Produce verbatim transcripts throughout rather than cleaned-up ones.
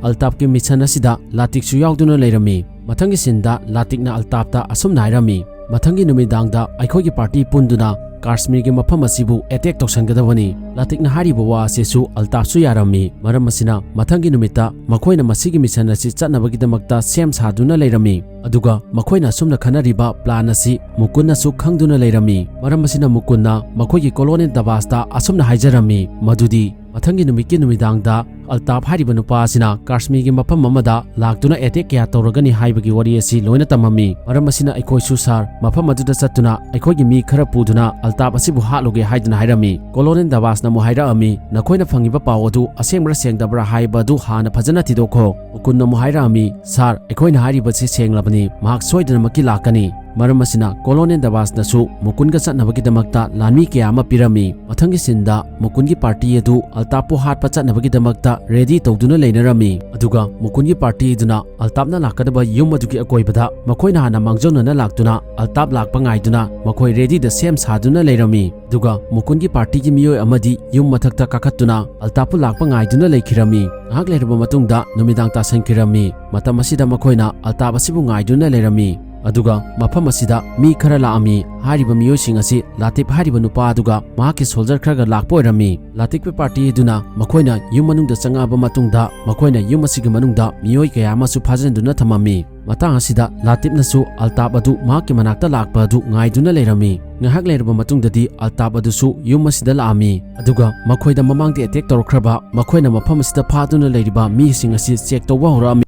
ꯑꯜꯇꯥꯞꯀꯤ mission ꯑꯁꯤꯗ ꯂꯥꯇꯤꯛꯁꯨ ꯌꯥꯎꯗꯨꯅ ꯂꯩꯔꯝꯃꯤ꯫ ꯃꯊꯪꯒꯤ ꯁꯤꯟꯗ ꯂꯥꯇꯤꯛꯅ ꯑꯜꯇꯥꯞꯇ ꯑꯁꯨꯝꯅ ꯍꯥꯏꯔꯝꯃꯤ, "ꯃꯊꯪꯒꯤ ꯅꯨꯃꯤꯗꯥꯡꯗ ꯑꯩꯈꯣꯏꯒꯤ ꯄꯥꯔꯇꯤ ꯄꯨꯟꯗꯨꯅ ꯀꯥꯁꯃꯤꯔꯒꯤ ꯃꯐꯝ ꯑꯁꯤꯕꯨ ꯑꯦꯇꯦꯛ ꯇꯧꯁꯟꯒꯗꯕꯅꯤ"꯫ ꯂꯥꯇꯤꯛꯅ ꯍꯥꯏꯔꯤꯕ ꯋꯥ ꯑꯁꯤꯁꯨ ꯑꯜꯇꯥꯞꯁꯨ ꯌꯥꯔꯝꯃꯤ꯫ ꯃꯔꯝ ꯑꯁꯤꯅ, ꯃꯊꯪꯒꯤ ꯅꯨꯃꯤꯠꯇ ꯃꯈꯣꯏꯅ ꯃꯁꯤꯒꯤ ꯃꯤꯁꯟ ꯑꯁꯤ ꯆꯠꯅꯕꯒꯤꯗꯃꯛꯇ ꯁꯦꯝ ꯁꯥꯗꯨꯅ ꯂꯩꯔꯝꯃꯤ꯫ ꯑꯗꯨꯒ ꯃꯈꯣꯏꯅ ꯑꯁꯨꯝꯅ ꯈꯟꯅꯔꯤꯕ ꯄ꯭ꯂꯥꯟ ꯑꯁꯤ ꯃꯨꯀꯨꯟꯅꯁꯨ ꯈꯪꯗꯨꯅ ꯂꯩꯔꯝꯃꯤ꯫ ꯃꯔꯝ ꯑꯁꯤꯅ, ꯃꯨꯀꯨꯟꯅ ꯃꯈꯣꯏꯒꯤ ꯀꯣꯂꯣꯅꯦꯜ ꯗꯕꯥꯁꯇ ꯑꯁꯨꯝꯅ ꯍꯥꯏꯖꯔꯝꯃꯤ ꯃꯗꯨꯗꯤ, ꯃꯊꯪꯒꯤ ꯅꯨꯃꯤꯠꯀꯤ ꯅꯨꯃꯤꯗꯥꯡꯗ ꯑꯜꯇꯥꯞ ꯍꯥꯏꯔꯤꯕ ꯅꯨꯄꯥ ꯑꯁꯤꯅ ꯀꯥꯁꯃꯤꯔꯒꯤ ꯃꯐꯝ ꯑꯃꯗ ꯂꯥꯛꯇꯨꯅ ꯑꯦꯇꯦꯛ ꯀꯌꯥ ꯇꯧꯔꯒꯅꯤ ꯍꯥꯏꯕꯒꯤ ꯋꯥꯔꯤ ꯑꯁꯤ ꯂꯣꯏꯅ ꯇꯝꯃꯝꯃꯤ꯫ ꯃꯔꯝ ꯑꯁꯤꯅ, ꯑꯩꯈꯣꯏꯁꯨ ꯁꯥꯔ, ꯃꯐꯝ ꯑꯗꯨꯗ ꯆꯠꯇꯨꯅ ꯑꯩꯈꯣꯏꯒꯤ ꯃꯤ ꯈꯔ ꯄꯨꯗꯨꯅ ꯑꯜꯇꯥꯞ ꯑꯁꯤꯕꯨ ꯍꯥꯠꯂꯨꯒꯦ ꯍꯥꯏꯗꯨꯅ ꯍꯥꯏꯔꯝꯃꯤ꯫ ꯀꯣꯂꯣꯅꯦꯜ ꯗꯕꯥꯁꯅ ꯑꯃꯨꯛ ꯍꯥꯏꯔꯛꯑꯝꯃꯤ, "ꯅꯈꯣꯏꯅ ꯐꯪꯉꯤꯕ ꯄꯥꯎ ꯑꯗꯨ ꯑꯁꯦꯡꯕ꯭ꯔꯥ ꯁꯦꯡꯗꯕ꯭ꯔꯥ ꯍꯥꯏꯕ ꯑꯗꯨ ꯍꯥꯟꯅ ꯐꯖꯅ ꯊꯤꯗꯣꯛꯈꯣ"꯫ ꯃꯨꯀꯨꯟꯅ ꯑꯃꯨꯛ ꯍꯥꯏꯔꯛꯑꯝꯃꯤ, "ꯁꯥꯔ, ꯑꯩꯈꯣꯏꯅ ꯍꯥꯏꯔꯤꯕꯁꯤ ꯁꯦꯡꯂꯕꯅꯤ, ꯃꯍꯥꯛ ꯁꯣꯏꯗꯅꯃꯛꯀꯤ ꯂꯥꯛꯀꯅꯤ"꯫ ꯃꯔꯝ ꯑꯁꯤꯅ, ꯀꯣꯂꯣꯅꯦꯜ ꯗꯕꯥꯁꯅꯁꯨ ꯃꯨꯀꯨꯟꯒ ꯆꯠꯅꯕꯒꯤꯗꯃꯛꯇ ꯂꯥꯟꯃꯤ ꯀꯌꯥ ꯑꯃ ꯄꯤꯔꯝꯃꯤ꯫ ꯃꯊꯪꯒꯤ ꯁꯤꯟꯗ ꯃꯨꯀꯨꯟꯒꯤ ꯄꯥꯔꯇꯤ ꯑꯗꯨ ꯑꯜꯇꯥꯞꯄꯨ ꯍꯥꯠꯄ ꯆꯠꯅꯕꯒꯤꯗꯃꯛꯇ ꯔꯦꯗꯤ ꯇꯧꯗꯨꯅ ꯂꯩꯅꯔꯝꯃꯤ꯫ ꯑꯗꯨꯒ ꯃꯨꯀꯨꯟꯒꯤ ꯄꯥꯔꯇꯤ ꯑꯗꯨꯅ ꯑꯜꯇꯥꯞꯅ ꯂꯥꯛꯀꯗꯕ ꯌꯨꯝ ꯑꯗꯨꯒꯤ ꯑꯀꯣꯏꯕꯗ ꯃꯈꯣꯏꯅ ꯍꯥꯟꯅ ꯃꯥꯡꯖꯧꯅꯅ ꯂꯥꯛꯇꯨꯅ ꯑꯜꯇꯥꯞ ꯂꯥꯛꯄ ꯉꯥꯏꯗꯨꯅ ꯃꯈꯣꯏ ꯔꯦꯗꯤꯗ ꯁꯦꯝ ꯁꯥꯗꯨꯅ ꯂꯩꯔꯝꯃꯤ꯫ ꯑꯗꯨꯒ ꯃꯨꯀꯨꯟꯒꯤ ꯄꯥꯔꯇꯤꯒꯤ ꯃꯤꯑꯣꯏ ꯑꯃꯗꯤ ꯌꯨꯝ ꯃꯊꯛꯇ ꯀꯥꯈꯠꯇꯨꯅ ꯑꯜꯇꯥꯞꯄꯨ ꯂꯥꯛꯄ ꯉꯥꯏꯗꯨꯅ ꯂꯩꯈꯤꯔꯝꯃꯤ꯫ ꯉꯥꯏꯍꯥꯛ ꯂꯩꯔꯕ ꯃꯇꯨꯡꯗ ꯅꯨꯃꯤꯗꯥꯡ ꯇꯥꯁꯟꯈꯤꯔꯝꯃꯤ꯫ ꯃꯇꯝ ꯑꯁꯤꯗ ꯃꯈꯣꯏꯅ ꯑꯜꯇꯥꯞ ꯑꯁꯤꯕꯨ ꯉꯥꯏꯗꯨꯅ ꯂꯩꯔꯝꯃꯤ꯫ ꯑꯗꯨꯒ ꯃꯐꯝ ꯑꯁꯤꯗ ꯃꯤ ꯈꯔ ꯂꯥꯛꯑꯝꯃꯤ꯫ ꯍꯥꯏꯔꯤꯕ ꯃꯤꯑꯣꯏꯁꯤꯡ ꯑꯁꯤ ꯂꯥꯇꯤꯞ ꯍꯥꯏꯔꯤꯕ ꯅꯨꯄꯥ ꯑꯗꯨꯒ ꯃꯍꯥꯛꯀꯤ ꯁꯣꯜꯖꯔ ꯈꯔꯒ ꯂꯥꯛꯄ ꯑꯣꯏꯔꯝꯃꯤ꯫ ꯂꯥꯇꯤꯞꯀꯤ ꯄꯥꯔꯇꯤ ꯑꯗꯨꯅ ꯃꯈꯣꯏꯅ ꯌꯨꯝ ꯃꯅꯨꯡꯗ ꯆꯪꯉꯛꯑꯕ ꯃꯇꯨꯡꯗ ꯃꯈꯣꯏꯅ ꯌꯨꯝ ꯑꯁꯤꯒꯤ ꯃꯅꯨꯡꯗ ꯃꯤꯑꯣꯏ ꯀꯌꯥ ꯑꯃꯁꯨ ꯐꯥꯖꯤꯟꯗꯨꯅ ꯊꯝꯃꯝꯃꯤ꯫ ꯃꯇꯥꯡ ꯑꯁꯤꯗ ꯂꯥꯇꯤꯞꯅꯁꯨ ꯑꯜꯇꯥꯞ ꯑꯗꯨ ꯃꯍꯥꯛꯀꯤ ꯃꯅꯥꯛꯇ ꯂꯥꯛꯄ ꯑꯗꯨ ꯉꯥꯏꯗꯨꯅ ꯂꯩꯔꯝꯃꯤ꯫ ꯉꯥꯏꯍꯥꯛ ꯂꯩꯔꯕ ꯃꯇꯨꯡꯗꯗꯤ ꯑꯜꯇꯥꯞ ꯑꯗꯨꯁꯨ ꯌꯨꯝ ꯑꯁꯤꯗ ꯂꯥꯛꯑꯝꯃꯤ꯫ ꯑꯗꯨꯒ ꯃꯈꯣꯏꯗ ꯃꯃꯥꯡꯗ ꯑꯦꯇꯦꯛ ꯇꯧꯔꯛꯈ꯭ꯔꯕ, ꯃꯈꯣꯏꯅ ꯃꯐꯝ ꯑꯁꯤꯗ ꯐꯥꯗꯨꯅ ꯂꯩꯔꯤꯕ ꯃꯤꯁꯤꯡ ꯑꯁꯤ ꯆꯦꯛ ꯇꯧꯕ ꯍꯧꯔꯛꯑꯝꯃꯤ꯫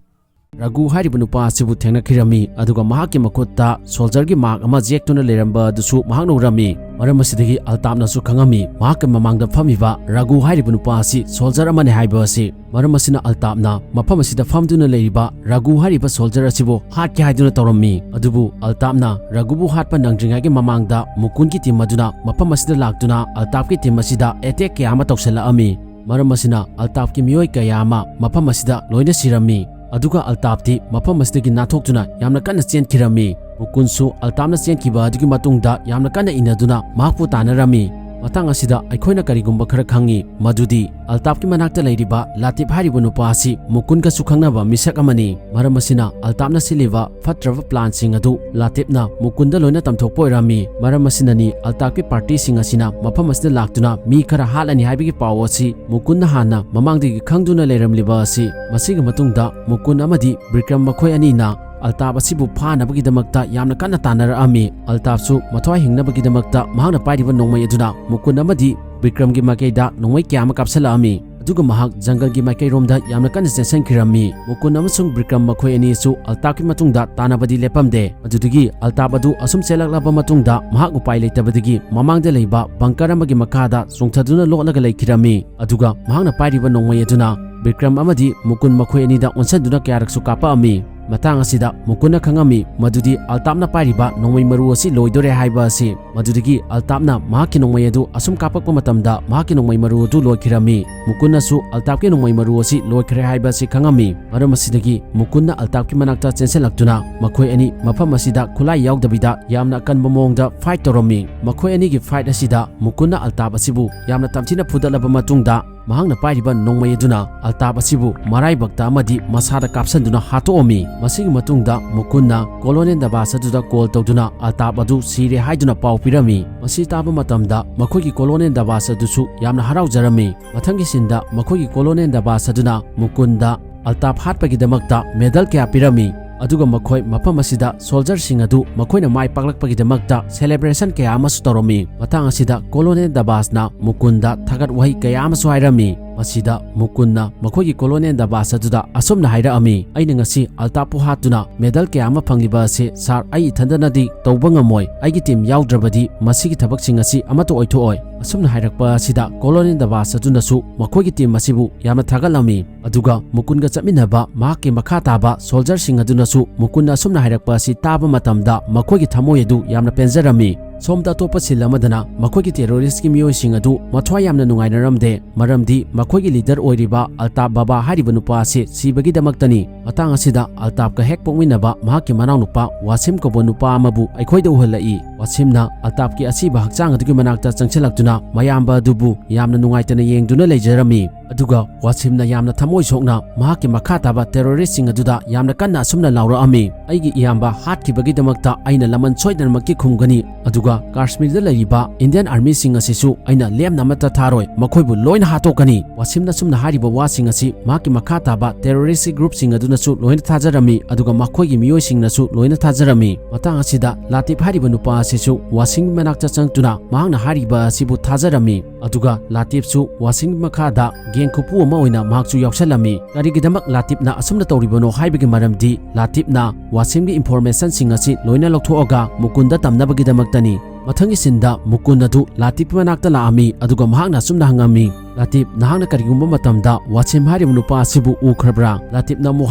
ꯔꯥꯒꯨ ꯍꯥꯏꯔꯤꯕ ꯅꯨꯄꯥ ꯑꯁꯤꯕꯨ ꯊꯦꯡꯅꯈꯤꯔꯝꯃꯤ, ꯑꯗꯨꯒ ꯃꯍꯥꯛꯀꯤ ꯃꯈꯨꯠꯇ ꯁꯣꯜꯖꯔꯒꯤ ꯃꯥꯔꯛ ꯑꯃ ꯌꯦꯛꯇꯨꯅ ꯂꯩꯔꯝꯕ ꯑꯗꯨꯁꯨ ꯃꯍꯥꯛꯅ ꯎꯔꯝꯃꯤ꯫ ꯃꯔꯝ ꯑꯁꯤꯗꯒꯤ ꯑꯜꯇꯥꯞꯅꯁꯨ ꯈꯪꯉꯝꯃꯤ, ꯃꯍꯥꯛꯀꯤ ꯃꯃꯥꯡꯗ ꯐꯝꯃꯤꯕ ꯔꯥꯒꯨ ꯍꯥꯏꯔꯤꯕ ꯅꯨꯄꯥ ꯑꯁꯤ ꯁꯣꯜꯖꯔ ꯑꯃꯅꯤ ꯍꯥꯏꯕ ꯑꯁꯤ꯫ ꯃꯔꯝ ꯑꯁꯤꯅ, ꯑꯜꯇꯥꯞꯅ ꯃꯐꯝ ꯑꯁꯤꯗ ꯐꯝꯗꯨꯅ ꯂꯩꯔꯤꯕ ꯔꯥꯒꯨ ꯍꯥꯏꯔꯤꯕ ꯁꯣꯜꯖꯔ ꯑꯁꯤꯕꯨ ꯍꯥꯠꯀꯦ ꯍꯥꯏꯗꯨꯅ ꯇꯧꯔꯝꯃꯤ꯫ ꯑꯗꯨꯕꯨ ꯑꯜꯇꯥꯞꯅ ꯔꯥꯒꯨꯕꯨ ꯍꯥꯠꯄ ꯅꯪꯗ꯭ꯔꯤꯉꯩꯒꯤ ꯃꯃꯥꯡꯗ ꯃꯨꯀꯨꯟꯒꯤ ꯇꯤꯝ ꯑꯗꯨꯅ ꯃꯐꯝ ꯑꯁꯤꯗ ꯂꯥꯛꯇꯨꯅ ꯑꯜꯇꯥꯞꯀꯤ ꯇꯤꯝ ꯑꯁꯤꯗ ꯑꯦꯇꯦꯛ ꯀꯌꯥ ꯑꯃ ꯇꯧꯁꯤꯜꯂꯛꯑꯝꯃꯤ꯫ ꯃꯔꯝ ꯑꯁꯤꯅ, ꯑꯜꯇꯥꯞꯀꯤ ꯃꯤꯑꯣꯏ ꯀꯌꯥ ꯑꯃ ꯃꯐꯝ ꯑꯁꯤꯗ ꯂꯣꯏꯅ ꯁꯤꯔꯝꯃꯤ꯫ ꯑꯗꯨꯒ ꯑꯜꯇꯥꯞꯇꯤ ꯃꯐꯝ ꯑꯁꯤꯗꯒꯤ ꯅꯥꯟꯊꯣꯛꯇꯨꯅ ꯌꯥꯝꯅ ꯀꯟꯅ ꯆꯦꯟꯈꯤꯔꯝꯃꯤ꯫ ꯃꯨꯀꯨꯟꯁꯨ ꯑꯜꯇꯥꯞꯅ ꯆꯦꯟꯈꯤꯕ ꯑꯗꯨꯒꯤ ꯃꯇꯨꯡꯗ ꯌꯥꯝꯅ ꯀꯟꯅ ꯏꯟꯅꯗꯨꯅ ꯃꯍꯥꯛꯄꯨ ꯇꯥꯟꯅꯔꯝꯃꯤ꯫ ꯃꯇꯥꯡ ꯑꯁꯤꯗ ꯑꯩꯈꯣꯏꯅ ꯀꯔꯤꯒꯨꯝꯕ ꯈꯔ ꯈꯪꯉꯤ, ꯃꯗꯨꯗꯤ ꯑꯜꯇꯥꯞꯀꯤ ꯃꯅꯥꯛꯇ ꯂꯩꯔꯤꯕ ꯂꯥꯇꯤꯞ ꯍꯥꯏꯔꯤꯕ ꯅꯨꯄꯥ ꯑꯁꯤ ꯃꯨꯀꯨꯟꯒꯁꯨ ꯈꯪꯅꯕ ꯃꯤꯁꯛ ꯑꯃꯅꯤ꯫ ꯃꯔꯝ ꯑꯁꯤꯅ ꯑꯜꯇꯥꯞꯅ ꯁꯤꯜꯂꯤꯕ ꯐꯠꯇ꯭ꯔꯕ ꯄ꯭ꯂꯥꯟꯁꯤꯡ ꯑꯗꯨ ꯂꯥꯇꯤꯞꯅ ꯃꯨꯀꯨꯟꯗ ꯂꯣꯏꯅ ꯇꯝꯊꯣꯛꯄ ꯑꯣꯏꯔꯝꯃꯤ꯫ ꯃꯔꯝ ꯑꯁꯤꯅꯅꯤ ꯑꯜꯇꯥꯞꯀꯤ ꯄꯥꯔꯇꯤꯁꯤꯡ ꯑꯁꯤꯅ ꯃꯐꯝ ꯑꯁꯤꯗ ꯂꯥꯛꯇꯨꯅ ꯃꯤ ꯈꯔ ꯍꯥꯠꯂꯅꯤ ꯍꯥꯏꯕꯒꯤ ꯄꯥꯎ ꯑꯁꯤ ꯃꯨꯀꯨꯟꯗ ꯍꯥꯟꯅ ꯃꯃꯥꯡꯗꯒꯤ ꯈꯪꯗꯨꯅ ꯂꯩꯔꯝꯂꯤꯕ ꯑꯁꯤ꯫ ꯃꯁꯤꯒꯤ ꯃꯇꯨꯡꯗ ꯃꯨꯀꯨꯟ ꯑꯃꯗꯤ ꯕꯤꯀ꯭ꯔꯝ ꯃꯈꯣꯏ ꯑꯅꯤꯅ ꯑꯜꯇꯥꯞ ꯑꯁꯤꯕꯨ ꯐꯥꯅꯕꯒꯤꯗꯃꯛꯇ ꯌꯥꯝꯅ ꯀꯟꯅ ꯇꯥꯟꯅꯔꯛꯑꯝꯃꯤ꯫ ꯑꯜꯇꯥꯞꯁꯨ ꯃꯊ꯭ꯋꯥꯏ ꯍꯤꯡꯅꯕꯒꯤꯗꯃꯛꯇ ꯃꯍꯥꯛꯅ ꯄꯥꯏꯔꯤꯕ ꯅꯣꯡꯃꯩ ꯑꯗꯨꯅ ꯃꯨꯀꯨꯟ ꯑꯃꯗꯤ ꯕꯤꯀ꯭ꯔꯝꯒꯤ ꯃꯥꯏꯀꯩꯗ ꯅꯣꯡꯃꯩ ꯀꯌꯥ ꯑꯃ ꯀꯥꯞꯁꯤꯜꯂꯛꯑꯝꯃꯤ꯫ ꯑꯗꯨꯒ ꯃꯍꯥꯛ ꯖꯪꯒꯜꯒꯤ ꯃꯥꯏꯀꯩꯔꯣꯝꯗ ꯌꯥꯝꯅ ꯀꯟꯅ ꯆꯦꯟꯁꯤꯟꯈꯤꯔꯝꯃꯤ꯫ ꯃꯨꯀꯨꯟ ꯑꯃꯁꯨꯡ ꯕꯤꯀ꯭ꯔꯝ ꯃꯈꯣꯏ ꯑꯅꯤꯁꯨ ꯑꯜꯇꯥꯞꯀꯤ ꯃꯇꯨꯡꯗ ꯇꯥꯟꯅꯕꯗꯤ ꯂꯦꯞꯄꯝꯗꯦ꯫ ꯑꯗꯨꯗꯒꯤ ꯑꯜꯇꯥꯞ ꯑꯗꯨ ꯑꯁꯨꯝ ꯆꯦꯜꯂꯛꯂꯕ ꯃꯇꯨꯡꯗ ꯃꯍꯥꯛ ꯎꯄꯥꯏ ꯂꯩꯇꯕꯗꯒꯤ ꯃꯃꯥꯡꯗ ꯂꯩꯕ ꯕꯪꯀꯔ ꯑꯃꯒꯤ ꯃꯈꯥꯗ ꯆꯣꯡꯊꯗꯨꯅ ꯂꯣꯠꯂꯒ ꯂꯩꯈꯤꯔꯝꯃꯤ꯫ ꯑꯗꯨꯒ ꯃꯍꯥꯛꯅ ꯄꯥꯏꯔꯤꯕ ꯅꯣꯡꯃꯩ ꯑꯗꯨꯅ ꯕꯤꯀ꯭ꯔꯝ ꯑꯃꯗꯤ ꯃꯨꯀꯨꯟ ꯃꯈꯣꯏ ꯑꯅꯤꯗ ꯑꯣꯟꯁꯤꯟꯗꯨꯅ ꯀꯌꯥꯔꯛꯁꯨ ꯀꯥꯞꯄꯛꯑꯝꯃꯤ꯫ ꯃꯇꯥꯡ ꯑꯁꯤꯗ ꯃꯨꯀꯨꯟꯅ ꯈꯪꯉꯝꯃꯤ ꯃꯗꯨꯗꯤ ꯑꯜꯇꯥꯞꯅ ꯄꯥꯏꯔꯤꯕ ꯅꯣꯡꯃꯩ ꯃꯔꯨ ꯑꯁꯤ ꯂꯣꯏꯗꯣꯔꯦ ꯍꯥꯏꯕ ꯑꯁꯤ꯫ ꯃꯗꯨꯗꯒꯤ ꯑꯜꯇꯥꯞꯅ ꯃꯍꯥꯛꯀꯤ ꯅꯣꯡꯃꯩ ꯑꯗꯨ ꯑꯁꯨꯝ ꯀꯥꯞꯄꯛꯄ ꯃꯇꯝꯗ ꯃꯍꯥꯛꯀꯤ ꯅꯣꯡꯃꯩ ꯃꯔꯨ ꯑꯗꯨ ꯂꯣꯏꯈꯤꯔꯝꯃꯤ꯫ ꯃꯨꯀꯨꯟꯅꯁꯨ ꯑꯜꯇꯥꯞꯀꯤ ꯅꯣꯡꯃꯩ ꯃꯔꯨ ꯑꯁꯤ ꯂꯣꯏꯈ꯭ꯔꯦ ꯍꯥꯏꯕ ꯑꯁꯤ ꯈꯪꯉꯝꯃꯤ꯫ ꯃꯔꯝ ꯑꯁꯤꯗꯒꯤ ꯃꯨꯀꯨꯟꯅ ꯑꯜꯇꯥꯞꯀꯤ ꯃꯅꯥꯛꯇ ꯆꯦꯟꯁꯤꯜꯂꯛꯇꯨꯅ ꯃꯈꯣꯏ ꯑꯅꯤ ꯃꯐꯝ ꯑꯁꯤꯗ ꯈꯨꯠꯂꯥꯏ ꯌꯥꯎꯗꯕꯤꯗ ꯌꯥꯝꯅ ꯑꯀꯟꯕ ꯃꯑꯣꯡꯗ ꯐꯥꯏꯠ ꯇꯧꯔꯝꯃꯤ꯫ ꯃꯈꯣꯏ ꯑꯅꯤꯒꯤ ꯐꯥꯏꯠ ꯑꯁꯤꯗ ꯃꯨꯀꯨꯟꯅ ꯑꯜꯇꯥꯞ ꯑꯁꯤꯕꯨ ꯌꯥꯝꯅ ꯇꯝꯊꯤꯅ ꯐꯨꯗꯠꯂꯕ ꯃꯇꯨꯡꯗ ꯃꯍꯥꯛꯅ ꯄꯥꯏꯔꯤꯕ ꯅꯣꯡꯃꯩ ꯑꯗꯨꯅ ꯑꯜꯇꯥꯞ ꯑꯁꯤꯕꯨ ꯃꯔꯥꯏꯕꯛꯇ ꯑꯃꯗꯤ ꯃꯁꯥꯗ ꯀꯥꯞꯁꯤꯟꯗꯨꯅ ꯍꯥꯠꯇꯣꯛꯑꯝꯃꯤ꯫ ꯃꯁꯤꯒꯤ ꯃꯇꯨꯡꯗ ꯃꯨꯀꯨꯟꯅ ꯀꯣꯂꯣꯅꯦꯜ ꯗꯕꯥꯁ ꯑꯗꯨꯗ ꯀꯣꯜ ꯇꯧꯗꯨꯅ ꯑꯜꯇꯥꯞ ꯑꯗꯨ ꯁꯤꯔꯦ ꯍꯥꯏꯗꯨꯅ ꯄꯥꯎ ꯄꯤꯔꯝꯃꯤ꯫ ꯃꯁꯤ ꯇꯥꯕ ꯃꯇꯝꯗ ꯃꯈꯣꯏꯒꯤ ꯀꯣꯂꯣꯅꯦꯜ ꯗꯕꯥꯁ ꯑꯗꯨꯁꯨ ꯌꯥꯝꯅ ꯍꯔꯥꯎꯖꯔꯝꯃꯤ꯫ ꯃꯊꯪꯒꯤ ꯁꯤꯟꯗ ꯃꯈꯣꯏꯒꯤ ꯀꯣꯂꯣꯅꯦꯜ ꯗꯕꯥꯁ ꯑꯗꯨꯅ ꯃꯨꯀꯨꯟꯗ ꯑꯜꯇꯥꯞ ꯍꯥꯠꯄꯒꯤꯗꯃꯛꯇ ꯃꯦꯗꯜ ꯀꯌꯥ ꯄꯤꯔꯝꯃꯤ꯫ ꯑꯗꯨꯒ ꯃꯈꯣꯏ ꯃꯐꯝ ꯑꯁꯤꯗ ꯁꯣꯜꯖꯔꯁꯤꯡ ꯑꯗꯨ ꯃꯈꯣꯏꯅ ꯃꯥꯏ ꯄꯥꯛꯂꯛꯄꯒꯤꯗꯃꯛꯇ ꯁꯦꯂꯦꯕ꯭ꯔꯦꯁꯟ ꯀꯌꯥ ꯑꯃꯁꯨ ꯇꯧꯔꯝꯃꯤ꯫ ꯃꯇꯥꯡ ꯑꯁꯤꯗ ꯀꯣꯂꯣꯅꯦꯜ ꯗꯕꯥꯁꯅ ꯃꯨꯀꯨꯟꯗ ꯊꯥꯒꯠ ꯋꯥꯍꯩ ꯀꯌꯥ ꯑꯃꯁꯨ ꯍꯥꯏꯔꯝꯃꯤ꯫ ꯃꯁꯤꯗ ꯃꯨꯀꯨꯟꯅ ꯃꯈꯣꯏꯒꯤ ꯀꯣꯂꯣꯅꯦꯜ ꯗꯕꯥꯁ ꯑꯗꯨꯗ ꯑꯁꯨꯝꯅ ꯍꯥꯏꯔꯛꯑꯝꯃꯤ, "ꯑꯩꯅ ꯉꯁꯤ ꯑꯜꯇꯥꯞꯄꯨ ꯍꯥꯠꯇꯨꯅ ꯃꯦꯗꯜ ꯀꯌꯥ ꯑꯃ ꯐꯪꯂꯤꯕ ꯑꯁꯤ ꯁꯥꯔ ꯑꯩ ꯏꯊꯟꯗꯅꯗꯤ ꯇꯧꯕ ꯉꯝꯃꯣꯏ꯫ ꯑꯩꯒꯤ ꯇꯤꯝ ꯌꯥꯎꯗ꯭ꯔꯕꯗꯤ ꯃꯁꯤꯒꯤ ꯊꯕꯛꯁꯤꯡ ꯑꯁꯤ ꯑꯃꯠꯇ ꯑꯣꯏꯊꯣꯛꯑꯣꯏ"꯫ ꯑꯁꯨꯝꯅ ꯍꯥꯏꯔꯛꯄ ꯑꯁꯤꯗ ꯀꯣꯂꯣꯅꯦꯜ ꯗꯕꯥꯁ ꯑꯗꯨꯅꯁꯨ ꯃꯈꯣꯏꯒꯤ ꯇꯤꯝ ꯑꯁꯤꯕꯨ ꯌꯥꯝꯅ ꯊꯥꯒꯠꯂꯝꯃꯤ꯫ ꯑꯗꯨꯒ ꯃꯨꯀꯨꯟꯒ ꯆꯠꯃꯤꯟꯅꯕ ꯃꯍꯥꯛꯀꯤ ꯃꯈꯥ ꯇꯥꯕ ꯁꯣꯜꯖꯔꯁꯤꯡ ꯑꯗꯨꯅꯁꯨ ꯃꯨꯀꯨꯟꯅ ꯑꯁꯨꯝꯅ ꯍꯥꯏꯔꯛꯄ ꯑꯁꯤ ꯇꯥꯕ ꯃꯇꯝꯗ ꯃꯈꯣꯏꯒꯤ ꯊꯃꯣꯏ ꯑꯗꯨ ꯌꯥꯝꯅ ꯄꯦꯟꯖꯔꯝꯃꯤ꯫ ꯁꯣꯝꯗ ꯑꯇꯣꯞꯄ ꯁꯤꯟ ꯑꯃꯗꯅ ꯃꯈꯣꯏꯒꯤ ꯇꯦꯔꯣꯔꯤꯁꯀꯤ ꯃꯤꯑꯣꯏꯁꯤꯡ ꯑꯗꯨ ꯃꯊ꯭ꯋꯥꯏ ꯌꯥꯝꯅ ꯅꯨꯡꯉꯥꯏꯅꯔꯝꯗꯦ, ꯃꯔꯝꯗꯤ ꯃꯈꯣꯏꯒꯤ ꯂꯤꯗꯔ ꯑꯣꯏꯔꯤꯕ ꯑꯜꯇꯥꯞ ꯕꯥꯕꯥ ꯍꯥꯏꯔꯤꯕ ꯅꯨꯄꯥ ꯑꯁꯤ ꯁꯤꯕꯒꯤꯗꯃꯛꯇꯅꯤ꯫ ꯃꯇꯥꯡ ꯑꯁꯤꯗ ꯑꯜꯇꯥꯞꯀ ꯍꯦꯛ ꯄꯣꯛꯃꯤꯟꯅꯕ ꯃꯍꯥꯛꯀꯤ ꯃꯅꯥꯎꯅꯨꯄꯥ ꯋꯥꯁꯤꯝ ꯀꯧꯕ ꯅꯨꯄꯥ ꯑꯃꯕꯨ ꯑꯩꯈꯣꯏꯗ ꯎꯍꯜꯂꯛꯏ꯫ ꯋꯥꯁꯤꯝꯅ ꯑꯜꯇꯥꯞꯀꯤ ꯑꯁꯤꯕ ꯍꯛꯆꯥꯡ ꯑꯗꯨꯒꯤ ꯃꯅꯥꯛꯇ ꯆꯪꯁꯤꯜꯂꯛꯇꯨꯅ ꯃꯌꯥꯝꯕ ꯑꯗꯨꯕꯨ ꯌꯥꯝꯅ ꯅꯨꯡꯉꯥꯏꯇꯅ ꯌꯦꯡꯗꯨꯅ ꯂꯩꯖꯔꯝꯃꯤ꯫ ꯑꯗꯨꯒ ꯋꯥꯁꯤꯝꯅ ꯌꯥꯝꯅ ꯊꯃꯣꯏ ꯁꯣꯛꯅ ꯃꯍꯥꯛꯀꯤ ꯃꯈꯥ ꯇꯥꯕ ꯇꯦꯔꯣꯔꯤꯁꯁꯤꯡ ꯑꯗꯨꯗ ꯌꯥꯝꯅ ꯀꯟꯅ ꯑꯁꯨꯝꯅ ꯂꯥꯎꯔꯛꯑꯝꯃꯤ, "ꯑꯩꯒꯤ ꯏꯌꯥꯝꯕ ꯍꯥꯠꯈꯤꯕꯒꯤꯗꯃꯛꯇ ꯑꯩꯅ ꯂꯃꯟ ꯁꯣꯏꯗꯅꯃꯛꯀꯤ ꯈꯨꯝꯒꯅꯤ, ꯑꯗꯨꯒ ꯀꯥꯁꯃꯤꯔꯗ ꯂꯩꯔꯤꯕ ꯏꯟꯗꯤꯌꯟ ꯑꯥꯔꯃꯤꯁꯤꯡ ꯑꯁꯤꯁꯨ ꯑꯩꯅ ꯂꯦꯝꯅ ꯑꯃꯠꯇ ꯊꯥꯔꯣꯏ, ꯃꯈꯣꯏꯕꯨ ꯂꯣꯏꯅ ꯍꯥꯠꯇꯣꯛꯀꯅꯤ"꯫ ꯋꯥꯁꯤꯝꯅ ꯑꯁꯨꯝꯅ ꯍꯥꯏꯔꯤꯕ ꯋꯥꯁꯤꯡ ꯑꯁꯤ ꯃꯍꯥꯛꯀꯤ ꯃꯈꯥ ꯇꯥꯕ ꯇꯦꯔꯣꯔꯤꯁꯀꯤ ꯒ꯭ꯔꯨꯞꯁꯤꯡ ꯑꯗꯨꯅꯁꯨ ꯂꯣꯏꯅ ꯊꯥꯖꯔꯝꯃꯤ, ꯑꯗꯨꯒ ꯃꯈꯣꯏꯒꯤ ꯃꯤꯑꯣꯏꯁꯤꯡꯅꯁꯨ ꯂꯣꯏꯅ ꯊꯥꯖꯔꯝꯃꯤ꯫ ꯃꯇꯥꯡ ꯑꯁꯤꯗ ꯂꯥꯇꯤꯞ ꯍꯥꯏꯔꯤꯕ ꯅꯨꯄꯥ ꯑꯁꯤꯁꯨ ꯋꯥꯁꯤꯝꯒꯤ ꯃꯅꯥꯛꯇ ꯆꯪꯂꯛꯇꯨꯅ ꯃꯍꯥꯛꯅ ꯍꯥꯏꯔꯤꯕ ꯑꯁꯤꯕꯨ ꯊꯥꯖꯔꯝꯃꯤ꯫ ꯑꯗꯨꯒ ꯂꯥꯇꯤꯞꯁꯨ ꯋꯥꯁꯤꯝꯒꯤ ꯃꯈꯥꯗ ꯒꯦꯡ ꯈꯨꯄꯨ ꯑꯃ ꯑꯣꯏꯅ ꯃꯍꯥꯛꯁꯨ ꯌꯥꯎꯁꯜꯂꯝꯃꯤ꯫ ꯀꯔꯤꯒꯤꯗꯃꯛ ꯂꯥꯇꯤꯞꯅ ꯑꯁꯨꯝꯅ ꯇꯧꯔꯤꯕꯅꯣ ꯍꯥꯏꯕꯒꯤ ꯃꯔꯝꯗꯤ ꯂꯥꯇꯤꯞꯅ ꯋꯥꯁꯤꯝꯒꯤ ꯏꯟꯐꯣꯔꯃꯦꯁꯟꯁꯤꯡ ꯑꯁꯤ ꯂꯣꯏꯅ ꯂꯧꯊꯣꯛꯑꯒ ꯃꯨꯀꯨꯟꯗ ꯇꯝꯅꯕꯒꯤꯗꯃꯛꯇꯅꯤ꯫ ꯃꯊꯪꯒꯤ ꯁꯤꯟꯗ ꯃꯨꯀꯨꯟ ꯑꯗꯨ ꯂꯥꯇꯤꯞꯀꯤ ꯃꯅꯥꯛꯇ ꯂꯥꯛꯑꯝꯃꯤ, ꯑꯗꯨꯒ ꯃꯍꯥꯛꯅ ꯑꯁꯨꯝꯅ ꯍꯪꯉꯝꯃꯤ, "ꯂꯥꯇꯤꯞ, ꯅꯍꯥꯛꯅ ꯀꯔꯤꯒꯨꯝꯕ ꯃꯇꯝꯗ ꯋꯥꯁꯤꯝ ꯍꯥꯏꯔꯤꯕ ꯅꯨꯄꯥ ꯑꯁꯤꯕꯨ ꯎꯈ꯭ꯔꯕ꯭ꯔꯥ?" ꯂꯥꯇꯤꯞꯅ ꯑꯃꯨꯛ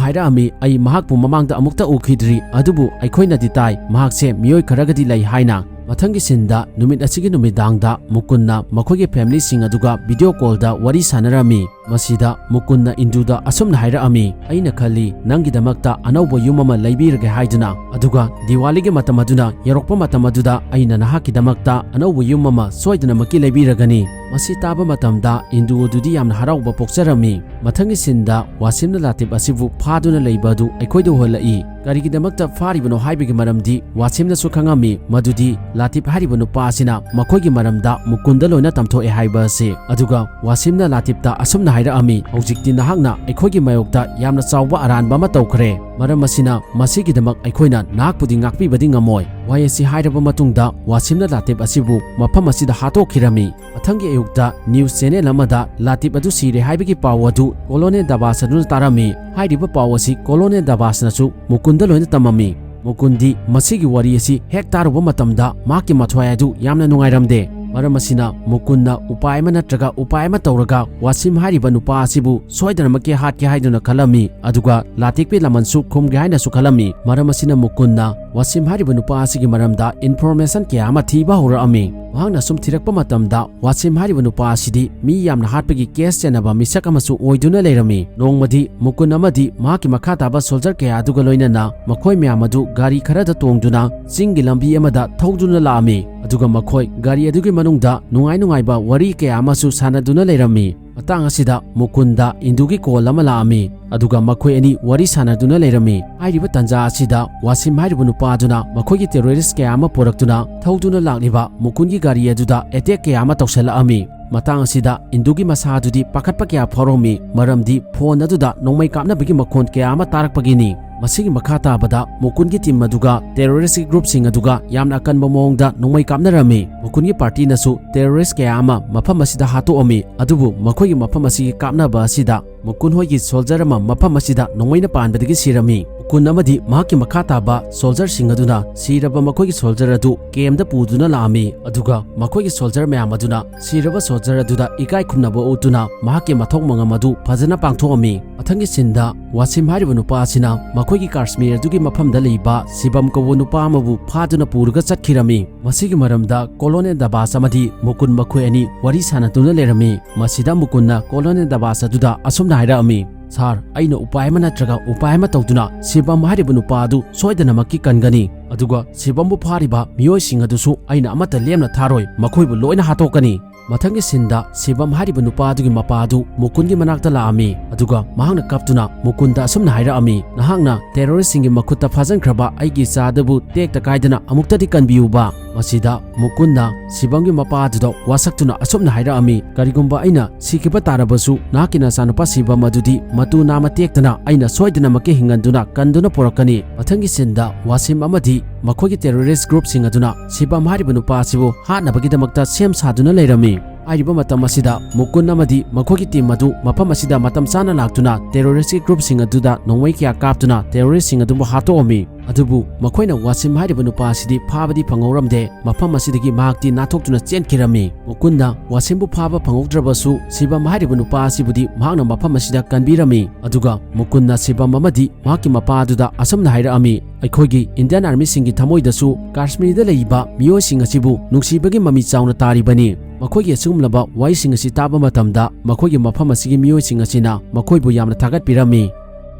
ꯍꯥꯏꯔꯛꯑꯝꯃꯤ, "ꯑꯩ ꯃꯍꯥꯛꯄꯨ ꯃꯃꯥꯡꯗ ꯑꯃꯨꯛꯇ ꯎꯈꯤꯗ꯭ꯔꯤ, ꯑꯗꯨꯕꯨ ꯑꯩꯈꯣꯏꯅꯗꯤ ꯇꯥꯏ ꯃꯍꯥꯛꯁꯦ ꯃꯤꯑꯣꯏ ꯈꯔꯒꯗꯤ ꯂꯩ ꯍꯥꯏꯅ"꯫ ꯃꯊꯪꯒꯤ ꯁꯤꯟꯗ ꯅꯨꯃꯤꯠ ꯑꯁꯤꯒꯤ ꯅꯨꯃꯤꯗꯥꯡꯗ ꯃꯨꯀꯨꯟꯅ ꯃꯈꯣꯏꯒꯤ ꯐꯦꯃꯤꯂꯤꯁꯤꯡ ꯑꯗꯨꯒ ꯚꯤꯗꯤꯑꯣ ꯀꯣꯜꯗ ꯋꯥꯔꯤ ꯁꯥꯟꯅꯔꯝꯃꯤ꯫ ꯃꯁꯤꯗ ꯃꯨꯀꯨꯟꯅ ꯏꯟꯗꯨꯗ ꯑꯁꯨꯝꯅ ꯍꯥꯏꯔꯛꯑꯝꯃꯤ, "ꯑꯩꯅ ꯈꯜꯂꯤ ꯅꯪꯒꯤꯗꯃꯛꯇ ꯑꯅꯧꯕ ꯌꯨꯝ ꯑꯃ ꯂꯩꯕꯤꯔꯒꯦ ꯍꯥꯏꯗꯨꯅ, ꯑꯗꯨꯒ ꯗꯤꯋꯥꯂꯤꯒꯤ ꯃꯇꯝ ꯑꯗꯨꯅ ꯌꯧꯔꯛꯄ ꯃꯇꯝ ꯑꯗꯨꯗ ꯑꯩꯅ ꯅꯍꯥꯛꯀꯤꯗꯃꯛꯇ ꯑꯅꯧꯕ ꯌꯨꯝ ꯑꯃ ꯁꯣꯏꯗꯅꯃꯛꯀꯤ ꯂꯩꯕꯤꯔꯒꯅꯤ"꯫ ꯃꯁꯤ ꯇꯥꯕ ꯃꯇꯝꯗ ꯏꯟꯗꯨ ꯑꯗꯨꯗꯤ ꯌꯥꯝꯅ ꯍꯔꯥꯎꯕ ꯄꯣꯛꯆꯔꯝꯃꯤ꯫ ꯃꯊꯪꯒꯤ ꯁꯤꯟꯗ ꯋꯥꯁꯤꯝꯅ ꯂꯥꯇꯤꯞ ꯑꯁꯤꯕꯨ ꯐꯥꯗꯨꯅ ꯂꯩꯕ ꯑꯗꯨ ꯑꯩꯈꯣꯏꯗ ꯎꯍꯜꯂꯛꯏ꯫ ꯀꯔꯤꯒꯤꯗꯃꯛꯇ ꯐꯥꯔꯤꯕꯅꯣ ꯍꯥꯏꯕꯒꯤ ꯃꯔꯝꯗꯤ ꯋꯥꯁꯤꯝꯅꯁꯨ ꯈꯪꯉꯝꯃꯤ, ꯃꯗꯨꯗꯤ ꯂꯥꯇꯤꯞ ꯍꯥꯏꯔꯤꯕ ꯅꯨꯄꯥ ꯑꯁꯤꯅ ꯃꯈꯣꯏꯒꯤ ꯃꯔꯝꯗ ꯃꯨꯀꯨꯟꯗ ꯂꯣꯏꯅ ꯇꯝꯊꯣꯛꯑꯦ ꯍꯥꯏꯕ ꯑꯁꯤ꯫ ꯑꯗꯨꯒ ꯋꯥꯁꯤꯝꯅ ꯂꯥꯇꯤꯞꯇ ꯑꯁꯨꯝꯅ ꯍꯥꯏꯔꯛꯑꯝꯃꯤ, "ꯍꯧꯖꯤꯛꯇꯤ ꯅꯍꯥꯛꯅ ꯑꯩꯈꯣꯏꯒꯤ ꯃꯥꯌꯣꯛꯇ ꯌꯥꯝꯅ ꯆꯥꯎꯕ ꯑꯔꯥꯟꯕ ꯑꯃ ꯇꯧꯈ꯭ꯔꯦ꯫ ꯃꯔꯝ ꯑꯁꯤꯅ ꯃꯁꯤꯒꯤꯗꯃꯛ ꯑꯩꯈꯣꯏꯅ ꯅꯍꯥꯛꯄꯨꯗꯤ ꯉꯥꯛꯄꯤꯕꯗꯤ ꯉꯝꯃꯣꯏ"꯫ ꯋꯥꯍꯩ ꯑꯁꯤ ꯍꯥꯏꯔꯕ ꯃꯇꯨꯡꯗ ꯋꯥꯁꯤꯝꯅ ꯂꯥꯇꯤꯞ ꯑꯁꯤꯕꯨ ꯃꯐꯝ ꯑꯁꯤꯗ ꯍꯥꯠꯇꯣꯛꯈꯤꯔꯝꯃꯤ꯫ ꯃꯊꯪꯒꯤ ꯑꯌꯨꯛꯇ ꯅ꯭ꯌꯨꯁ ꯆꯦꯅꯦꯜ ꯑꯃꯗ ꯂꯥꯇꯤꯞ ꯑꯗꯨ ꯁꯤꯔꯦ ꯍꯥꯏꯕꯒꯤ ꯄꯥꯎ ꯑꯗꯨ ꯀꯣꯂꯣꯅꯦꯜ ꯗꯕꯥꯁ ꯑꯗꯨꯅ ꯇꯥꯔꯝꯃꯤ꯫ ꯍꯥꯏꯔꯤꯕ ꯄꯥꯎ ꯑꯁꯤ ꯀꯣꯂꯣꯅꯦꯜ ꯗꯕꯥꯁꯅꯁꯨ ꯃꯨꯀꯨꯟꯗ ꯂꯣꯏꯅ ꯇꯝꯃꯝꯃꯤ꯫ ꯃꯨꯀꯨꯟꯗꯤ ꯃꯁꯤꯒꯤ ꯋꯥꯔꯤ ꯑꯁꯤ ꯍꯦꯛ ꯇꯥꯔꯨꯕ ꯃꯇꯝꯗ ꯃꯍꯥꯛꯀꯤ ꯃꯊ꯭ꯋꯥꯏ ꯑꯗꯨ ꯌꯥꯝꯅ ꯅꯨꯡꯉꯥꯏꯔꯝꯗꯦ꯫ ꯃꯔꯝ ꯑꯁꯤꯅ ꯃꯨꯀꯨꯟꯅ ꯎꯄꯥꯏ ꯑꯃ ꯅꯠꯇ꯭ꯔꯒ ꯎꯄꯥꯏ ꯑꯃ ꯇꯧꯔꯒ ꯋꯥꯁꯤꯝ ꯍꯥꯏꯔꯤꯕ ꯅꯨꯄꯥ ꯑꯁꯤꯕꯨ ꯁꯣꯏꯗꯅꯃꯛꯀꯤ ꯍꯥꯠꯀꯦ ꯍꯥꯏꯗꯨꯅ ꯈꯜꯂꯝꯃꯤ, ꯑꯗꯨꯒ ꯂꯥꯇꯦꯛꯄꯤ ꯂꯃꯟꯁꯨ ꯈꯨꯝꯒꯦ ꯍꯥꯏꯅꯁꯨ ꯈꯜꯂꯝꯃꯤ꯫ ꯃꯔꯝ ꯑꯁꯤꯅ ꯃꯨꯀꯨꯟꯅ ꯋꯥꯁꯤꯝ ꯍꯥꯏꯔꯤꯕ ꯅꯨꯄꯥ ꯑꯁꯤꯒꯤ ꯃꯔꯝꯗ information ꯀꯌꯥ ꯑꯃ ꯊꯤꯕ ꯍꯧꯔꯛꯑꯝꯃꯤ꯫ ꯃꯍꯥꯛꯅ ꯁꯨꯝ ꯊꯤꯔꯛꯄ ꯃꯇꯝꯗ ꯋꯥꯁꯤꯝ ꯍꯥꯏꯔꯤꯕ ꯅꯨꯄꯥ ꯑꯁꯤꯗꯤ ꯃꯤ ꯌꯥꯝꯅ ꯍꯥꯠꯄꯒꯤ case ꯆꯦꯟꯅꯕ ꯃꯤꯁꯛ ꯑꯃꯁꯨ ꯑꯣꯏꯗꯨꯅ ꯂꯩꯔꯝꯃꯤ꯫ ꯅꯣꯡꯃꯗꯤ ꯃꯨꯀꯨꯟ ꯑꯃꯗꯤ ꯃꯍꯥꯛꯀꯤ ꯃꯈꯥ ꯇꯥꯕ soldier ꯀꯌꯥ ꯑꯗꯨꯒ ꯂꯣꯏꯅꯅ ꯃꯈꯣꯏ ꯃꯌꯥꯝ ꯑꯗꯨ ꯒꯥꯔꯤ ꯈꯔꯗ ꯇꯣꯡꯗꯨꯅ ꯆꯤꯡꯒꯤ ꯂꯝꯕꯤ ꯑꯃꯗ ꯊꯧꯗꯨꯅ ꯂꯥꯛꯑꯝꯃꯤ꯫ ꯑꯗꯨꯒ ꯃꯈꯣꯏ ꯒꯥꯔꯤ ꯑꯗꯨꯒꯤ ꯃꯅꯨꯡꯗ ꯅꯨꯡꯉꯥꯏ ꯅꯨꯡꯉꯥꯏꯕ ꯋꯥꯔꯤ ꯀꯌꯥ ꯑꯃꯁꯨ ꯁꯥꯟꯅꯗꯨꯅ ꯂꯩꯔꯝꯃꯤ꯫ ꯃꯇꯥꯡ ꯑꯁꯤꯗ ꯃꯨꯀꯨꯟꯗ ꯏꯟꯗꯨꯒꯤ call ꯑꯃ ꯂꯥꯛꯑꯝꯃꯤ, ꯑꯗꯨꯒ ꯃꯈꯣꯏ ꯑꯅꯤ ꯋꯥꯔꯤ ꯁꯥꯟꯅꯗꯨꯅ ꯂꯩꯔꯝꯃꯤ꯫ ꯍꯥꯏꯔꯤꯕ ꯇꯥꯟꯖꯥ ꯑꯁꯤꯗ ꯋꯥꯁꯤꯝ ꯍꯥꯏꯔꯤꯕ ꯅꯨꯄꯥ ꯑꯗꯨꯅ ꯃꯈꯣꯏꯒꯤ terrorist ꯀꯌꯥ ꯑꯃ ꯄꯨꯔꯛꯇꯨꯅ ꯊꯧꯗꯨꯅ ꯂꯥꯛꯂꯤꯕ ꯃꯨꯀꯨꯟꯒꯤ ꯒꯥꯔꯤ ꯑꯗꯨꯗ attack ꯀꯌꯥ ꯑꯃ ꯇꯧꯁꯤꯜꯂꯛꯑꯝꯃꯤ꯫ ꯃꯇꯥꯡ ꯑꯁꯤꯗ ꯏꯟꯗꯨꯒꯤ ꯃꯁꯥ ꯑꯗꯨꯗꯤ ꯄꯥꯈꯠꯄ ꯀꯌꯥ ꯐꯥꯎꯔꯝꯃꯤ, ꯃꯔꯝꯗꯤ phone ꯑꯗꯨꯗ ꯅꯣꯡꯃꯩ ꯀꯥꯞꯅꯕꯒꯤ ꯃꯈꯣꯟ ꯀꯌꯥ ꯑꯃ ꯇꯥꯔꯛꯄꯒꯤꯅꯤ꯫ ꯃꯁꯤꯒꯤ ꯃꯈꯥ ꯇꯥꯕꯗ ꯃꯨꯀꯨꯟꯒꯤ team ꯑꯗꯨꯒ terrorist groupꯁꯤꯡ ꯑꯗꯨꯒ ꯌꯥꯝꯅ ꯑꯀꯟꯕ ꯃꯑꯣꯡꯗ ꯅꯣꯡꯃꯩ ꯀꯥꯞꯅꯔꯝꯃꯤ꯫ ꯃꯨꯀꯨꯟꯒꯤ partyꯅꯁꯨ terrorist ꯀꯌꯥ ꯑꯃ ꯃꯐꯝ ꯑꯁꯤꯗ ꯍꯥꯠꯇꯣꯛꯑꯝꯃꯤ, ꯑꯗꯨꯕꯨ ꯃꯈꯣꯏꯒꯤ ꯃꯐꯝ ꯑꯁꯤꯒꯤ ꯀꯥꯞꯅꯕ ꯑꯁꯤꯗ ꯃꯨꯀꯨꯟ ꯍꯣꯏꯒꯤ soldier ꯑꯃ ꯃꯐꯝ ꯑꯁꯤꯗ ꯅꯣꯡꯃꯩꯅ ꯄꯥꯟꯕꯗꯒꯤ ꯁꯤꯔꯝꯃꯤ꯫ ꯃꯨꯀꯨꯟ ꯑꯃꯗꯤ ꯃꯍꯥꯛꯀꯤ ꯃꯈꯥ ꯇꯥꯕ soldierꯁꯤꯡ ꯑꯗꯨꯅ ꯁꯤꯔꯕ ꯃꯈꯣꯏꯒꯤ soldier ꯑꯗꯨ campꯇ ꯄꯨꯗꯨꯅ ꯂꯥꯛꯑꯝꯃꯤ, ꯑꯗꯨꯒ ꯃꯈꯣꯏꯒꯤ soldier ꯃꯌꯥꯝ ꯑꯗꯨꯅ ꯁꯤꯔꯕ soldier ꯑꯗꯨꯗ ꯏꯀꯥꯏ ꯈꯨꯝꯅꯕ ꯎꯠꯇꯨꯅ ꯃꯍꯥꯛꯀꯤ ꯃꯊꯧ ꯃꯉꯝ ꯑꯗꯨ ꯐꯖꯅ ꯄꯥꯡꯊꯣꯛꯑꯝꯃꯤ꯫ ꯃꯊꯪꯒꯤ sceneꯗ ꯋꯥꯁꯤꯝ ꯍꯥꯏꯔꯤꯕ ꯅꯨꯄꯥ ꯑꯁꯤꯅ ꯃꯈꯣꯏꯒꯤ ꯀꯥꯁꯃꯤꯔ ꯑꯗꯨꯒꯤ ꯃꯐꯝꯗ ꯂꯩꯕ ꯁꯤꯕꯝ ꯀꯧꯕ ꯅꯨꯄꯥ ꯑꯃꯕꯨ ꯐꯥꯗꯨꯅ ꯄꯨꯔꯒ ꯆꯠꯈꯤꯔꯝꯃꯤ꯫ ꯃꯁꯤꯒꯤ ꯃꯔꯝꯗ Colonel ꯗꯕꯥꯁ ꯑꯃꯗꯤ ꯃꯨꯀꯨꯟ ꯃꯈꯣꯏ ꯑꯅꯤ ꯋꯥꯔꯤ ꯁꯥꯟꯅꯗꯨꯅ ꯂꯩꯔꯝꯃꯤ꯫ ꯃꯁꯤꯗ ꯃꯨꯀꯨꯟꯅ Colonel ꯗꯕꯥꯁ ꯑꯗꯨꯗ ꯑꯁꯨꯝꯅ ꯍꯥꯏꯔꯛꯑꯝꯃꯤ, "Sir, ꯑꯩꯅ ꯎꯄꯥꯏ ꯑꯃ ꯅꯠꯇ꯭ꯔꯒ ꯎꯄꯥꯏ ꯑꯃ ꯇꯧꯗꯨꯅ ꯁꯤꯕꯝ ꯍꯥꯏꯔꯤꯕ ꯅꯨꯄꯥ ꯑꯗꯨ ꯁꯣꯏꯗꯅꯃꯛꯀꯤ ꯀꯟꯒꯅꯤ꯫ ꯑꯗꯨꯒ ꯁꯤꯕꯝꯕꯨ ꯐꯥꯔꯤꯕ ꯃꯤꯑꯣꯏꯁꯤꯡ ꯑꯗꯨꯁꯨ ꯑꯩꯅ ꯑꯃꯠꯇ ꯂꯦꯝꯅ ꯊꯥꯔꯣꯏ, ꯃꯈꯣꯏꯕꯨ ꯂꯣꯏꯅ ꯍꯥꯠꯇꯣꯛꯀꯅꯤ꯫" ꯃꯊꯪꯒꯤ sceneꯗ ꯁꯤꯕꯝ ꯍꯥꯏꯔꯤꯕ ꯅꯨꯄꯥ ꯑꯗꯨꯒꯤ ꯃꯄꯥ ꯑꯗꯨ ꯃꯨꯀꯨꯟꯒꯤ ꯃꯅꯥꯛꯇ ꯂꯥꯛꯑꯝꯃꯤ, ꯑꯗꯨꯒ ꯃꯍꯥꯛꯅ ꯀꯞꯇꯨꯅ ꯃꯨꯀꯨꯟꯗ ꯑꯁꯨꯝꯅ ꯍꯥꯏꯔꯛꯑꯝꯃꯤ, "ꯅꯍꯥꯛꯅ terroristꯁꯤꯡꯒꯤ ꯃꯈꯨꯠꯇ ꯐꯥꯖꯤꯟꯈ꯭ꯔꯕ ꯑꯩꯒꯤ ꯏꯆꯥ ꯑꯗꯨꯕꯨ ꯇꯦꯛꯇ ꯀꯥꯏꯗꯅ ꯑꯃꯨꯛꯇꯗꯤ ꯀꯟꯕꯤꯌꯨꯕ꯫" ꯃꯁꯤꯗ ꯃꯨꯀꯨꯟꯅ ꯁꯤꯕꯝꯒꯤ ꯃꯄꯥ ꯑꯗꯨꯗ ꯋꯥꯁꯛꯇꯨꯅ ꯑꯁꯨꯝꯅ ꯍꯥꯏꯔꯛꯑꯝꯃꯤ, "ꯀꯔꯤꯒꯨꯝꯕ ꯑꯩꯅ ꯁꯤꯈꯤꯕ ꯇꯥꯔꯕꯁꯨ, ꯅꯍꯥꯛꯀꯤ ꯅꯆꯥꯅꯨꯄꯥ ꯁꯤꯕꯝ ꯑꯗꯨꯗꯤ ꯃꯇꯨ ꯅꯥꯝꯃ ꯇꯦꯛꯇꯅ ꯑꯩꯅ ꯁꯣꯏꯗꯅꯃꯛꯀꯤ ꯍꯤꯡꯍꯟꯗꯨꯅ ꯀꯟꯗꯨꯅ ꯄꯨꯔꯛꯀꯅꯤ꯫" ꯃꯊꯪꯒꯤ sceneꯗ ꯋꯥꯁꯤꯝ ꯑꯃꯗꯤ ꯃꯈꯣꯏꯒꯤ terrorist groupꯁꯤꯡ ꯑꯗꯨꯅ ꯁꯤꯕꯝ ꯍꯥꯏꯔꯤꯕ ꯅꯨꯄꯥ ꯑꯁꯤꯕꯨ ꯍꯥꯠꯅꯕꯒꯤꯗꯃꯛꯇ ꯁꯦꯝ ꯁꯥꯗꯨꯅ ꯂꯩꯔꯝꯃꯤ꯫ ꯍꯥꯏꯔꯤꯕ ꯃꯇꯝ ꯑꯁꯤꯗ ꯃꯨꯀꯨꯟ ꯑꯃꯗꯤ ꯃꯈꯣꯏꯒꯤ team ꯑꯗꯨ ꯃꯐꯝ ꯑꯁꯤꯗ ꯃꯇꯝ ꯆꯥꯅ ꯂꯥꯛꯇꯨꯅ terroristꯀꯤ groupꯁꯤꯡ ꯑꯗꯨꯗ ꯅꯣꯡꯃꯩ ꯀꯌꯥ ꯀꯥꯞꯇꯨꯅ terroristꯁꯤꯡ ꯑꯗꯨꯕꯨ ꯍꯥꯠꯇꯣꯛꯑꯝꯃꯤ꯫ ꯑꯗꯨꯕꯨ ꯃꯈꯣꯏꯅ ꯋꯥꯁꯤꯝ ꯍꯥꯏꯔꯤꯕ ꯅꯨꯄꯥ ꯑꯁꯤꯗꯤ ꯐꯥꯕꯗꯤ ꯐꯪꯍꯧꯔꯝꯗꯦ꯫ ꯃꯐꯝ ꯑꯁꯤꯗꯒꯤ ꯃꯍꯥꯛꯇꯤ ꯅꯥꯟꯊꯣꯛꯇꯨꯅ ꯆꯦꯟꯈꯤꯔꯝꯃꯤ꯫ ꯃꯨꯀꯨꯟꯗ ꯋꯥꯁꯤꯝꯕꯨ ꯐꯥꯕ ꯐꯪꯍꯧꯗ꯭ꯔꯕꯁꯨ, ꯁꯤꯕꯝ ꯍꯥꯏꯔꯤꯕ ꯅꯨꯄꯥ ꯑꯁꯤꯕꯨꯗꯤ ꯃꯍꯥꯛꯅ ꯃꯐꯝ ꯑꯁꯤꯗ ꯀꯟꯕꯤꯔꯝꯃꯤ꯫ ꯑꯗꯨꯒ ꯃꯨꯀꯨꯟꯅ ꯁꯤꯕꯝ ꯑꯃꯗꯤ ꯃꯍꯥꯛꯀꯤ ꯃꯄꯥ ꯑꯗꯨꯗ ꯑꯁꯨꯝꯅ ꯍꯥꯏꯔꯛꯑꯝꯃꯤ, "ꯑꯩꯈꯣꯏꯒꯤ ꯏꯟꯗꯤꯌꯟ ꯑꯥꯔꯃꯤꯁꯤꯡꯒꯤ ꯊꯃꯣꯏꯗꯁꯨ ꯀꯥꯁꯃꯤꯔꯗ ꯂꯩꯔꯤꯕ ꯃꯤꯑꯣꯏꯁꯤꯡ ꯑꯁꯤꯕꯨ ꯅꯨꯡꯁꯤꯕꯒꯤ ꯃꯃꯤ ꯆꯥꯎꯅ ꯇꯥꯔꯤꯕꯅꯤ꯫ ꯃꯈꯣꯏꯒꯤ ꯑꯁꯤꯒꯨꯝꯂꯕ ꯋꯥꯍꯩꯁꯤꯡ ꯑꯁꯤ ꯇꯥꯕ ꯃꯇꯝꯗ ꯃꯈꯣꯏꯒꯤ ꯃꯐꯝ ꯑꯁꯤꯒꯤ ꯃꯤꯑꯣꯏꯁꯤꯡ ꯑꯁꯤꯅ ꯃꯈꯣꯏꯕꯨ ꯌꯥꯝꯅ ꯊꯥꯒꯠꯄꯤꯔꯝꯃꯤ"꯫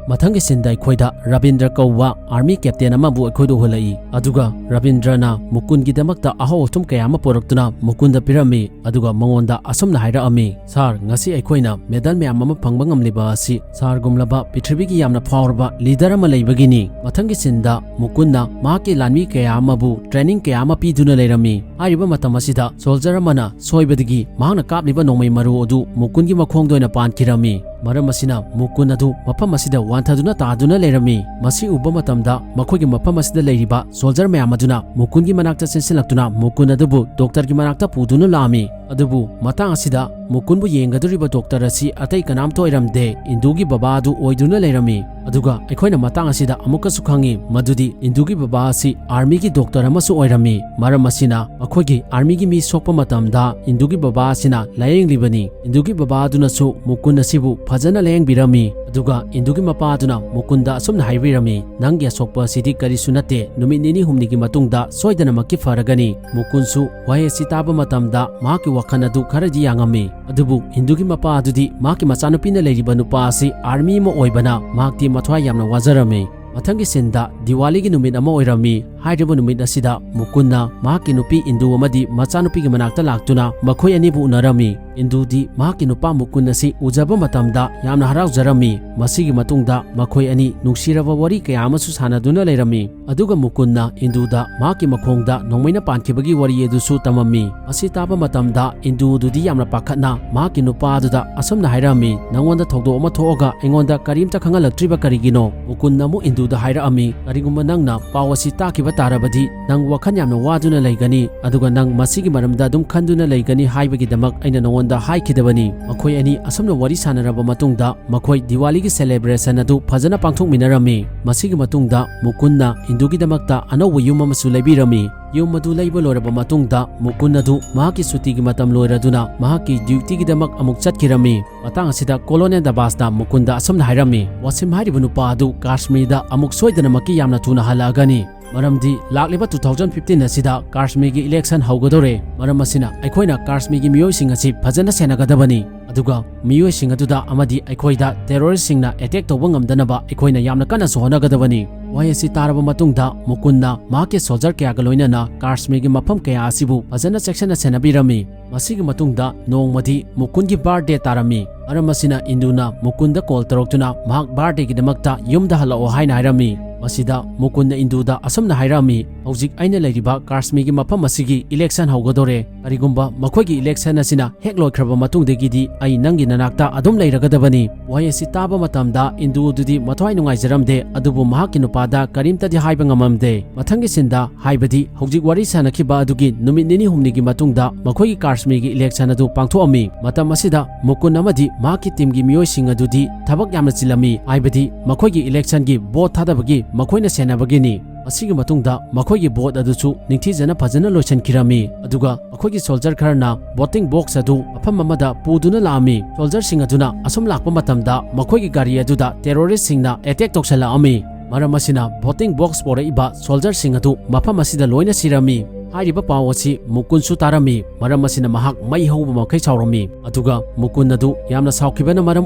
ꯃꯊꯪꯒꯤ ꯁꯤꯟꯗ ꯑꯩꯈꯣꯏꯗ ꯔꯕꯤꯟꯗ꯭ꯔ ꯀꯧꯕ ꯑꯥꯔꯃꯤ ꯀꯦꯞꯇꯦꯟ ꯑꯃꯕꯨ ꯑꯩꯈꯣꯏꯗ ꯎꯍꯜꯂꯛꯏ꯫ ꯑꯗꯨꯒ ꯔꯕꯤꯟꯗ꯭ꯔꯅ ꯃꯨꯀꯨꯟꯒꯤꯗꯃꯛꯇ ꯑꯍꯥꯎ ꯑꯊꯨꯝ ꯀꯌꯥ ꯑꯃ ꯄꯨꯔꯛꯇꯨꯅ ꯃꯨꯀꯨꯟꯗ ꯄꯤꯔꯝꯃꯤ꯫ ꯑꯗꯨꯒ ꯃꯉꯣꯟꯗ ꯑꯁꯨꯝꯅ ꯍꯥꯏꯔꯛꯑꯝꯃꯤ, "ꯁꯥꯔ, ꯉꯁꯤ ꯑꯩꯈꯣꯏꯅ ꯃꯦꯗꯜ ꯃꯌꯥꯝ ꯑꯃ ꯐꯪꯕ ꯉꯝꯂꯤꯕ ꯑꯁꯤ ꯁꯥꯔꯒꯨꯝꯂꯕ ꯄ꯭ꯔꯤꯊꯤꯕꯤꯒꯤ ꯌꯥꯝꯅ ꯐꯥꯎꯔꯕ ꯂꯤꯗꯔ ꯑꯃ ꯂꯩꯕꯒꯤꯅꯤ"꯫ ꯃꯊꯪꯒꯤ ꯁꯤꯟꯗ ꯃꯨꯀꯨꯟꯅ ꯃꯍꯥꯛꯀꯤ ꯂꯥꯟꯃꯤ ꯀꯌꯥ ꯑꯃꯕꯨ ꯇ꯭ꯔꯦꯅꯤꯡ ꯀꯌꯥ ꯑꯃ ꯄꯤꯗꯨꯅ ꯂꯩꯔꯝꯃꯤ꯫ ꯍꯥꯏꯔꯤꯕ ꯃꯇꯝ ꯑꯁꯤꯗ ꯁꯣꯜꯖꯔ ꯑꯃꯅ ꯁꯣꯏꯕꯗꯒꯤ ꯃꯍꯥꯛꯅ ꯀꯥꯞꯂꯤꯕ ꯅꯣꯡꯃꯩ ꯃꯔꯨ ꯑꯗꯨ ꯃꯨꯀꯨꯟꯒꯤ ꯃꯈꯣꯡꯗ ꯑꯣꯏꯅ ꯄꯥꯟꯈꯤꯔꯝꯃꯤ꯫ ꯃꯔꯝ ꯑꯁꯤꯅ ꯃꯨꯀꯨꯟ ꯑꯗꯨ ꯃꯐꯝ ꯑꯁꯤꯗ ꯋꯥꯟꯊꯗꯨꯅ ꯇꯥꯗꯨꯅ ꯂꯩꯔꯝꯃꯤ꯫ ꯃꯁꯤ ꯎꯕ ꯃꯇꯝꯗ ꯃꯈꯣꯏꯒꯤ ꯃꯐꯝ ꯑꯁꯤꯗ ꯂꯩꯔꯤꯕ ꯁꯣꯜꯖꯔ ꯃꯌꯥꯝ ꯑꯗꯨꯅ ꯃꯨꯀꯨꯟꯒꯤ ꯃꯅꯥꯛꯇ ꯆꯦꯟꯁꯤꯜꯂꯛꯇꯨꯅ ꯃꯨꯀꯨꯟ ꯑꯗꯨꯕꯨ ꯗꯣꯛꯇꯔꯒꯤ ꯃꯅꯥꯛꯇ ꯄꯨꯗꯨꯅ ꯂꯥꯛꯑꯝꯃꯤ꯫ ꯑꯗꯨꯕꯨ ꯃꯇꯥꯡ ꯑꯁꯤꯗ ꯃꯨꯀꯨꯟꯕꯨ ꯌꯦꯡꯒꯗꯧꯔꯤꯕ ꯗꯣꯛꯇꯔ ꯑꯁꯤ ꯑꯇꯩ ꯀꯅꯥꯝꯇ ꯑꯣꯏꯔꯝꯗꯦ, ꯏꯟꯗꯨꯒꯤ ꯕꯕꯥ ꯑꯗꯨ ꯑꯣꯏꯗꯨꯅ ꯂꯩꯔꯝꯃꯤ꯫ ꯑꯗꯨꯒ ꯑꯩꯈꯣꯏꯅ ꯃꯇꯥꯡ ꯑꯁꯤꯗ ꯑꯃꯨꯛꯀꯁꯨ ꯈꯪꯉꯤ ꯃꯗꯨꯗꯤ ꯏꯟꯗꯨꯒꯤ ꯕꯕꯥ ꯑꯁꯤ ꯑꯥꯔꯃꯤꯒꯤ ꯗꯣꯛꯇꯔ ꯑꯃꯁꯨ ꯑꯣꯏꯔꯝꯃꯤ꯫ ꯃꯔꯝ ꯑꯁꯤꯅ ꯃꯈꯣꯏꯒꯤ ꯑꯥꯔꯃꯤꯒꯤ ꯃꯤ ꯁꯣꯛꯄ ꯃꯇꯝꯗ ꯏꯟꯗꯨꯒꯤ ꯕꯕꯥ ꯑꯁꯤꯅ ꯂꯥꯌꯦꯡꯂꯤꯕꯅꯤ꯫ ꯏꯟꯗꯨꯒꯤ ꯕꯕꯥ ꯑꯗꯨꯅꯁꯨ ꯃꯨꯀꯨꯟ ꯑꯁꯤꯕꯨ ꯐꯖꯅ ꯂꯥꯌꯦꯡꯕꯤꯔꯝꯃꯤ꯫ ꯑꯗꯨꯒ ꯏꯟꯗꯨꯒꯤ ꯃꯄꯥ ꯑꯗꯨꯅ ꯃꯨꯀꯨꯟꯗ ꯑꯁꯨꯝꯅ ꯍꯥꯏꯕꯤꯔꯝꯃꯤ, "ꯅꯪꯒꯤ ꯑꯁꯣꯛꯄ ꯑꯁꯤꯗꯤ ꯀꯔꯤꯁꯨ ꯅꯠꯇꯦ, ꯅꯨꯃꯤꯠ ꯅꯤꯅꯤ ꯍꯨꯝꯅꯤꯒꯤ ꯃꯇꯨꯡꯗ ꯁꯣꯏꯗꯅꯃꯛꯀꯤ ꯐꯔꯒꯅꯤ"꯫ ꯃꯨꯀꯨꯟꯁꯨ ꯋꯥꯍꯩ ꯑꯁꯤ ꯇꯥꯕ ꯃꯇꯝꯗ ꯃꯍꯥꯛꯀꯤ ꯋꯥꯈꯜ ꯑꯗꯨ ꯈꯔꯗꯤ ꯌꯥꯡꯉꯝꯃꯤ꯫ ꯑꯗꯨꯕꯨ ꯏꯟꯗꯨꯒꯤ ꯃꯄꯥ ꯑꯗꯨꯗꯤ ꯃꯍꯥꯛꯀꯤ ꯃꯆꯥꯅꯨꯄꯤꯅ ꯂꯩꯔꯤꯕ ꯅꯨꯄꯥ ꯑꯁꯤ ꯑꯥꯔꯃꯤ ꯑꯃ ꯑꯣꯏꯕꯅ ꯃꯍꯥꯛꯇꯤ ꯃꯊ꯭ꯋꯥꯏ ꯌꯥꯝꯅ ꯋꯥꯖꯔꯝꯃꯤ꯫ ꯃꯊꯪꯒꯤ ꯁꯤꯟꯗ ꯗꯤꯋꯥꯂꯤꯒꯤ ꯅꯨꯃꯤꯠ ꯑꯃ ꯑꯣꯏꯔꯝꯃꯤ꯫ ꯍꯥꯏꯔꯤꯕ ꯅꯨꯃꯤꯠ ꯑꯁꯤꯗ ꯃꯨꯀꯨꯟꯅ ꯃꯍꯥꯛꯀꯤ ꯅꯨꯄꯤ ꯏꯟꯗꯨ ꯑꯃꯗꯤ ꯃꯆꯥꯅꯨꯄꯤꯒꯤ ꯃꯅꯥꯛꯇ ꯂꯥꯛꯇꯨꯅ ꯃꯈꯣꯏ ꯑꯅꯤꯕꯨ ꯎꯅꯔꯝꯃꯤ꯫ ꯏꯟꯗꯨꯗꯤ ꯃꯍꯥꯛꯀꯤ ꯅꯨꯄꯥ ꯃꯨꯀꯨꯟ ꯑꯁꯤ ꯎꯖꯕ ꯃꯇꯝꯗ ꯌꯥꯝꯅ ꯍꯔꯥꯎꯖꯔꯝꯃꯤ꯫ ꯃꯁꯤꯒꯤ ꯃꯇꯨꯡꯗ ꯃꯈꯣꯏ ꯑꯅꯤ ꯅꯨꯡꯁꯤꯔꯕ ꯋꯥꯔꯤ ꯀꯌꯥ ꯑꯃꯁꯨ ꯁꯥꯟꯅꯗꯨꯅ ꯂꯩꯔꯝꯃꯤ꯫ ꯑꯗꯨꯒ ꯃꯨꯀꯨꯟꯅ ꯏꯟꯗꯨꯗ ꯃꯍꯥꯛꯀꯤ ꯃꯈꯣꯡꯗ ꯅꯣꯡꯃꯩꯅ ꯄꯥꯟꯈꯤꯕꯒꯤ ꯋꯥꯔꯤ ꯑꯗꯨꯁꯨ ꯇꯝꯃꯝꯃꯤ꯫ ꯃꯁꯤ ꯇꯥꯕ ꯃꯇꯝꯗ ꯏꯟꯗꯨ ꯑꯗꯨꯗꯤ ꯌꯥꯝꯅ ꯄꯥꯈꯠꯅ ꯃꯍꯥꯛꯀꯤ ꯅꯨꯄꯥ ꯑꯗꯨꯗ ꯑꯁꯨꯝꯅ ꯍꯥꯏꯔꯝꯃꯤ, "ꯅꯉꯣꯟꯗ ꯊꯧꯗꯣꯛ ꯑꯃ ꯊꯣꯛꯑꯒ ꯑꯩꯉꯣꯟꯗ ꯀꯔꯤꯝꯇ ꯈꯪꯍꯜꯂꯛꯇ꯭ꯔꯤꯕ ꯀꯔꯤꯒꯤꯅꯣ?" ꯃꯨꯀꯨꯟꯅ ꯑꯃꯨꯛ ꯏꯟꯗꯨꯗ ꯗ ꯍꯥꯏꯔꯛꯑꯝꯃꯤ, "ꯀꯔꯤꯒꯨꯝꯕ ꯅꯪꯅ ꯄꯥꯎ ꯑꯁꯤ ꯇꯥꯈꯤꯕ ꯇꯥꯔꯕꯗꯤ, ꯅꯪ ꯋꯥꯈꯜ ꯌꯥꯝꯅ ꯋꯥꯗꯨꯅ ꯂꯩꯒꯅꯤ, ꯑꯗꯨꯒ ꯅꯪ ꯃꯁꯤꯒꯤ ꯃꯔꯝꯗ ꯑꯗꯨꯝ ꯈꯟꯗꯨꯅ ꯂꯩꯒꯅꯤ ꯍꯥꯏꯕꯒꯤꯗꯃꯛ ꯑꯩꯅ ꯅꯉꯣꯟꯗ ꯍꯥꯏꯈꯤꯗꯕꯅꯤ꯫" ꯃꯈꯣꯏ ꯑꯅꯤ ꯑꯁꯨꯝꯅ ꯋꯥꯔꯤ ꯁꯥꯟꯅꯔꯕ ꯃꯇꯨꯡꯗ, ꯃꯈꯣꯏ ꯗꯤꯋꯥꯂꯤꯒꯤ celebration ꯑꯗꯨ ꯐꯖꯅ ꯄꯥꯡꯊꯣꯛꯃꯤꯟꯅꯔꯝꯃꯤ꯫ ꯃꯁꯤꯒꯤ ꯃꯇꯨꯡꯗ ꯃꯨꯀꯨꯟꯅ ꯏꯟꯗꯨꯒꯤꯗꯃꯛꯇ ꯑꯅꯧꯕ ꯌꯨꯝ ꯑꯃꯁꯨ ꯂꯩꯕꯤꯔꯝꯃꯤ꯫ ꯌꯨꯝ ꯑꯗꯨ ꯂꯩꯕ ꯂꯣꯏꯔꯕ ꯃꯇꯨꯡꯗ, ꯃꯨꯀꯨꯟ ꯑꯗꯨ ꯃꯍꯥꯛꯀꯤ ꯁꯨꯇꯤꯒꯤ ꯃꯇꯝ ꯂꯣꯏꯔꯗꯨꯅ ꯃꯍꯥꯛꯀꯤ duty ꯒꯤꯗꯃꯛ ꯑꯃꯨꯛ ꯆꯠꯈꯤꯔꯝꯃꯤ꯫ ꯃꯇꯥꯡ ꯑꯁꯤꯗ Colonel ꯗꯕꯥꯁꯅ ꯃꯨꯀꯨꯟꯗ ꯑꯁꯨꯝꯅ ꯍꯥꯏꯔꯝꯃꯤ, "ꯋꯥꯁꯤꯝ ꯍꯥꯏꯔꯤꯕ ꯅꯨꯄꯥ ꯑꯗꯨ ꯀꯥꯁꯃꯤꯔꯗ ꯑꯃꯨꯛ ꯁꯣꯏꯗꯅꯃꯛꯀꯤ ꯌꯥꯝꯅ ꯊꯨꯅ ꯍꯜꯂꯛꯑꯒꯅꯤ, ꯃꯔꯝꯗꯤ ꯂꯥꯛꯂꯤꯕ two thousand fifteen ꯑꯁꯤꯗ ꯀꯥꯁꯃꯤꯔꯒꯤ election ꯍꯧꯒꯗꯧꯔꯦ꯫ ꯃꯔꯝ ꯑꯁꯤꯅ ꯑꯩꯈꯣꯏꯅ ꯀꯥꯁꯃꯤꯔꯒꯤ ꯃꯤꯑꯣꯏꯁꯤꯡ ꯑꯁꯤ ꯐꯖꯅ ꯁꯦꯟꯅꯒꯗꯕꯅꯤ, ꯑꯗꯨꯒ ꯃꯤꯑꯣꯏꯁꯤꯡ ꯑꯗꯨꯗ ꯑꯃꯗꯤ ꯑꯩꯈꯣꯏꯗ terrorist ꯁꯤꯡꯅ attack ꯇꯧꯕ ꯉꯝꯗꯅꯕ ꯑꯩꯈꯣꯏꯅ ꯌꯥꯝꯅ ꯀꯟꯅꯁꯨ ꯍꯣꯠꯅꯒꯗꯕꯅꯤ꯫" ꯋꯥꯍꯩ ꯑꯁꯤ ꯇꯥꯔꯕ ꯃꯇꯨꯡꯗ ꯃꯨꯀꯨꯟꯅ ꯃꯍꯥꯛꯀꯤ soldier ꯀꯌꯥꯒ ꯂꯣꯏꯅꯅ ꯀꯥꯁꯃꯤꯔꯒꯤ ꯃꯐꯝ ꯀꯌꯥ ꯑꯁꯤꯕꯨ ꯐꯖꯅ ꯆꯦꯛꯁꯤꯟꯅ ꯁꯦꯟꯅꯕꯤꯔꯝꯃꯤ꯫ ꯃꯁꯤꯒꯤ ꯃꯇꯨꯡꯗ ꯅꯣꯡꯃꯗꯤ ꯃꯨꯀꯨꯟꯒꯤ birthday ꯇꯥꯔꯝꯃꯤ꯫ ꯃꯔꯝ ꯑꯁꯤꯅ ꯏꯟꯗꯨꯅ ꯃꯨꯀꯨꯟꯗ call ꯇꯧꯔꯛꯇꯨꯅ ꯃꯍꯥꯛ birthday ꯒꯤꯗꯃꯛꯇ ꯌꯨꯝꯗ ꯍꯜꯂꯛꯑꯣ ꯍꯥꯏꯅ ꯍꯥꯏꯔꯝꯃꯤ꯫ ꯃꯁꯤꯗ ꯃꯨꯀꯨꯟꯅ ꯏꯟꯗꯨꯗ ꯑꯁꯨꯝꯅ ꯍꯥꯏꯔꯛꯑꯝꯃꯤ, "ꯍꯧꯖꯤꯛ ꯑꯩꯅ ꯂꯩꯔꯤꯕ ꯀꯥꯁꯃꯤꯔꯒꯤ ꯃꯐꯝ ꯑꯁꯤꯒꯤ election ꯍꯧꯒꯗꯧꯔꯦ꯫ ꯀꯔꯤꯒꯨꯝꯕ ꯃꯈꯣꯏꯒꯤ election ꯑꯁꯤꯅ ꯍꯦꯛ ꯂꯣꯏꯈ꯭ꯔꯕ ꯃꯇꯨꯡꯗꯒꯤꯗꯤ ꯑꯩ ꯅꯪꯒꯤ ꯅꯅꯥꯛꯇ ꯑꯗꯨꯝ ꯂꯩꯔꯒꯗꯕꯅꯤ꯫" ꯋꯥꯍꯩ ꯑꯁꯤ ꯇꯥꯕ ꯃꯇꯝꯗ ꯏꯟꯗꯨ ꯑꯗꯨꯗꯤ ꯃꯊ꯭ꯋꯥꯏ ꯅꯨꯡꯉꯥꯏꯖꯔꯝꯗꯦ, ꯑꯗꯨꯕꯨ ꯃꯍꯥꯛꯀꯤ ꯅꯨꯄꯥꯗ ꯀꯔꯤꯝꯇꯗꯤ ꯍꯥꯏꯕ ꯉꯝꯃꯝꯗꯦ꯫ ꯃꯊꯪꯒꯤ scene ꯗ, ꯍꯥꯏꯕꯗꯤ ꯍꯧꯖꯤꯛ ꯋꯥꯔꯤ ꯁꯥꯟꯅꯈꯤꯕ ꯑꯗꯨꯒꯤ ꯅꯨꯃꯤꯠ ꯅꯤꯅꯤ ꯍꯨꯝꯅꯤꯒꯤ ꯃꯇꯨꯡꯗ ꯃꯈꯣꯏꯒꯤ ꯀꯥꯁꯃꯤꯔꯒꯤ election ꯑꯗꯨ ꯄꯥꯡꯊꯣꯛꯑꯝꯃꯤ꯫ ꯃꯇꯝ ꯑꯁꯤꯗ ꯃꯨꯀꯨꯟ ꯑꯃꯗꯤ ꯃꯍꯥꯛꯀꯤ team ꯒꯤ ꯃꯤꯑꯣꯏꯁꯤꯡ ꯑꯗꯨꯗꯤ ꯊꯕꯛ ꯌꯥꯝꯅ ꯆꯤꯜꯂꯝꯃꯤ, ꯍꯥꯏꯕꯗꯤ ꯃꯈꯣꯏꯒꯤ election ꯒꯤ vote ꯊꯥꯗꯕꯒꯤ ꯃꯈꯣꯏꯅ ꯁꯦꯟꯅꯕꯒꯤꯅꯤ꯫ ꯃꯁꯤꯒꯤ ꯃꯇꯨꯡꯗ ꯃꯈꯣꯏꯒꯤ vote ꯑꯗꯨꯁꯨ ꯅꯤꯡꯊꯤꯖꯅ ꯐꯖꯅ ꯂꯣꯏꯁꯤꯟꯈꯤꯔꯝꯃꯤ꯫ ꯑꯗꯨꯒ ꯃꯈꯣꯏꯒꯤ soldier ꯈꯔꯅ voting box ꯑꯗꯨ ꯃꯐꯝ ꯑꯃꯗ ꯄꯨꯗꯨꯅ ꯂꯥꯛꯑꯝꯃꯤ꯫ Soldier ꯁꯤꯡ ꯑꯗꯨꯅ ꯑꯁꯨꯝ ꯂꯥꯛꯄ ꯃꯇꯝꯗ ꯃꯈꯣꯏꯒꯤ ꯒꯥꯔꯤ ꯑꯗꯨꯗ terrorist ꯁꯤꯡꯅ attack ꯇꯧꯁꯜꯂꯛꯑꯝꯃꯤ꯫ ꯃꯔꯝ ꯑꯁꯤꯅ voting box ꯄꯣꯔꯛꯏꯕ soldier ꯁꯤꯡ ꯑꯗꯨ ꯃꯐꯝ ꯑꯁꯤꯗ ꯂꯣꯏꯅ ꯁꯤꯔꯝꯃꯤ꯫ ꯍꯥꯏꯔꯤꯕ ꯄꯥꯎ ꯑꯁꯤ ꯃꯨꯀꯨꯟꯁꯨ ꯇꯥꯔꯝꯃꯤ꯫ ꯃꯔꯝ ꯑꯁꯤꯅ ꯃꯍꯥꯛ ꯃꯩ ꯍꯧꯕ ꯃꯈꯩ ꯁꯥꯎꯔꯝꯃꯤ꯫ ꯑꯗꯨꯒ ꯃꯨꯀꯨꯟ ꯑꯗꯨ ꯌꯥꯝꯅ ꯁꯥꯎꯈꯤꯕꯅ ꯃꯔꯝ